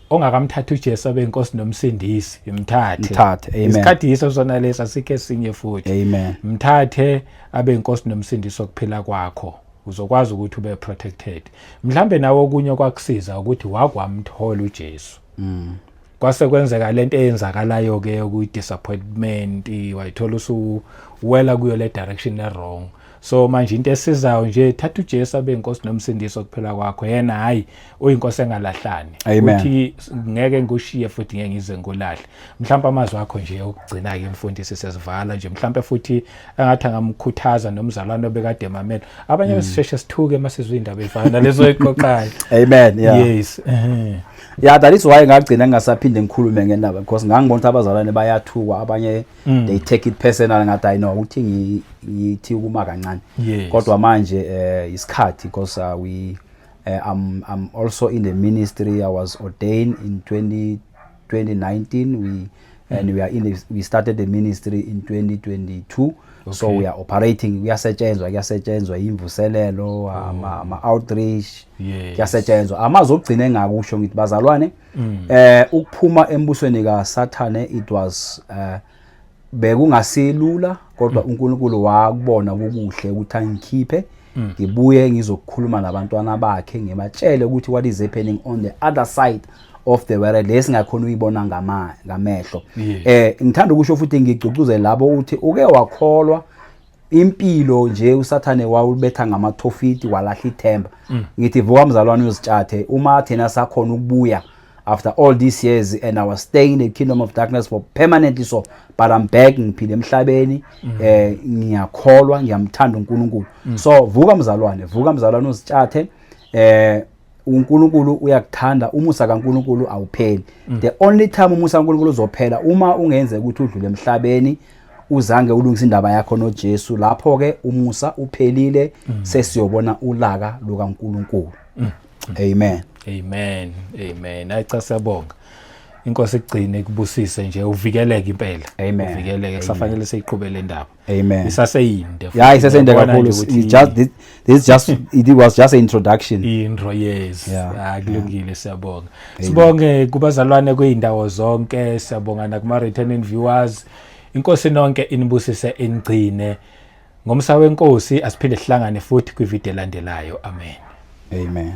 ongakamthatha uJesu abe inkosi nomsindisi, imthathe. Mthathe, amen. Isikhathi yiso sona lesi, asikho esinye futhi. Amen. Mthathe abe inkosi nomsindisi okuphila kwakho, uzokwazi ukuthi ube protected. Mhlambe nawe okunye kwakusiza ukuthi wakwamthola uJesu, kwase kwenzeka lento eyenzakalayo ke kuyi disappointment, wayithola usuwela kuyo le direction e wrong. So manje into esizayo nje, thatha uJesu abe inkosi nomsindisi okuphila kwakho. Yena hayi, uyinkosi engalahlani. Amen. Uthi ngeke ngushiye futhi ngeke ngize ngulahle. Mhlawumbe amazwi akho nje okugcina ke, mfundisi, sesivala nje, mhlawumbe futhi engathi angamkhuthaza nomzalwane obekade emamela. Abanye besisheshe sithuke masizwe indaba efana nalezo eqoqayo. Amen, yeah. Yes. Yeah, that is why ngagcina ngingasaphinde ngikhulume ngendaba, because ngangibona ukuthi abazalwane bayathukwa, abanye they take it personal. Ngathi I know ukuthi ngithi ukuma kancane, kodwa manje isikhathi, because we I'm also in the ministry. I was ordained in 20 2019, we and we are in the, we started the ministry in 2022, so we are operating. Kuyasetshenzwa, imvuselelo, ama outreach, kuyasetshenzwa. Amazwi okugcina engakusho, ngithi bazalwane, ukuphuma embusweni kaSathane, it was bekungasilula, kodwa uNkulunkulu wakubona kukuhle ukuthi angikhiphe, ngibuye ngizokukhuluma nabantwana bakhe, ngibatshele ukuthi what is happening on the other side of the world lesingakhona uyibona ngamehlo. Ngithanda ukusho futhi ngigcucuze labo uthi uke wakholwa impilo nje, uSathane wawubetha ngamathofiti, walahla ithemba, ngithi vuka mzalwane, uzitshathe. Uma thina sakhona ukubuya after all these years, and I was staying in the kingdom of darkness for permanently, so but I'm back, ngiphile emhlabeni, ngiyakholwa, ngiyamthanda uNkulunkulu. So vuka mzalwane, vuka mzalwane, uzitshathe. uNkulunkulu uyakuthanda. Umusa kaNkulunkulu awupheli. The only time umusa kaNkulunkulu uzophela uma ungenzeka ukuthi udlule emhlabeni uzange ulungise indaba yakho noJesu. Lapho ke umusa uphelile, sesiyobona ulaka lukaNkulunkulu. Amen. Amen, amen. Hayi cha, siyabonga. Inkosi igcine ikubusise nje, uvikeleke impela. Amen. Uvikeleke, kusafanele siyiqhube le ndaba. Amen. Isaseyinde. Yeah, isaseyinde Ngiyabona kakhulu. nje ukuthi It just this just it was just an introduction. Intro, yes. Yeah. Ah, kulungile, siyabonga. Sibonge kubazalwane kweindawo zonke, siyabonga nakuma returning viewers. Inkosi nonke inibusise, inigcine. Ngomsa wenkosi asiphinde sihlangane futhi kwivideo elandelayo. Amen. Amen.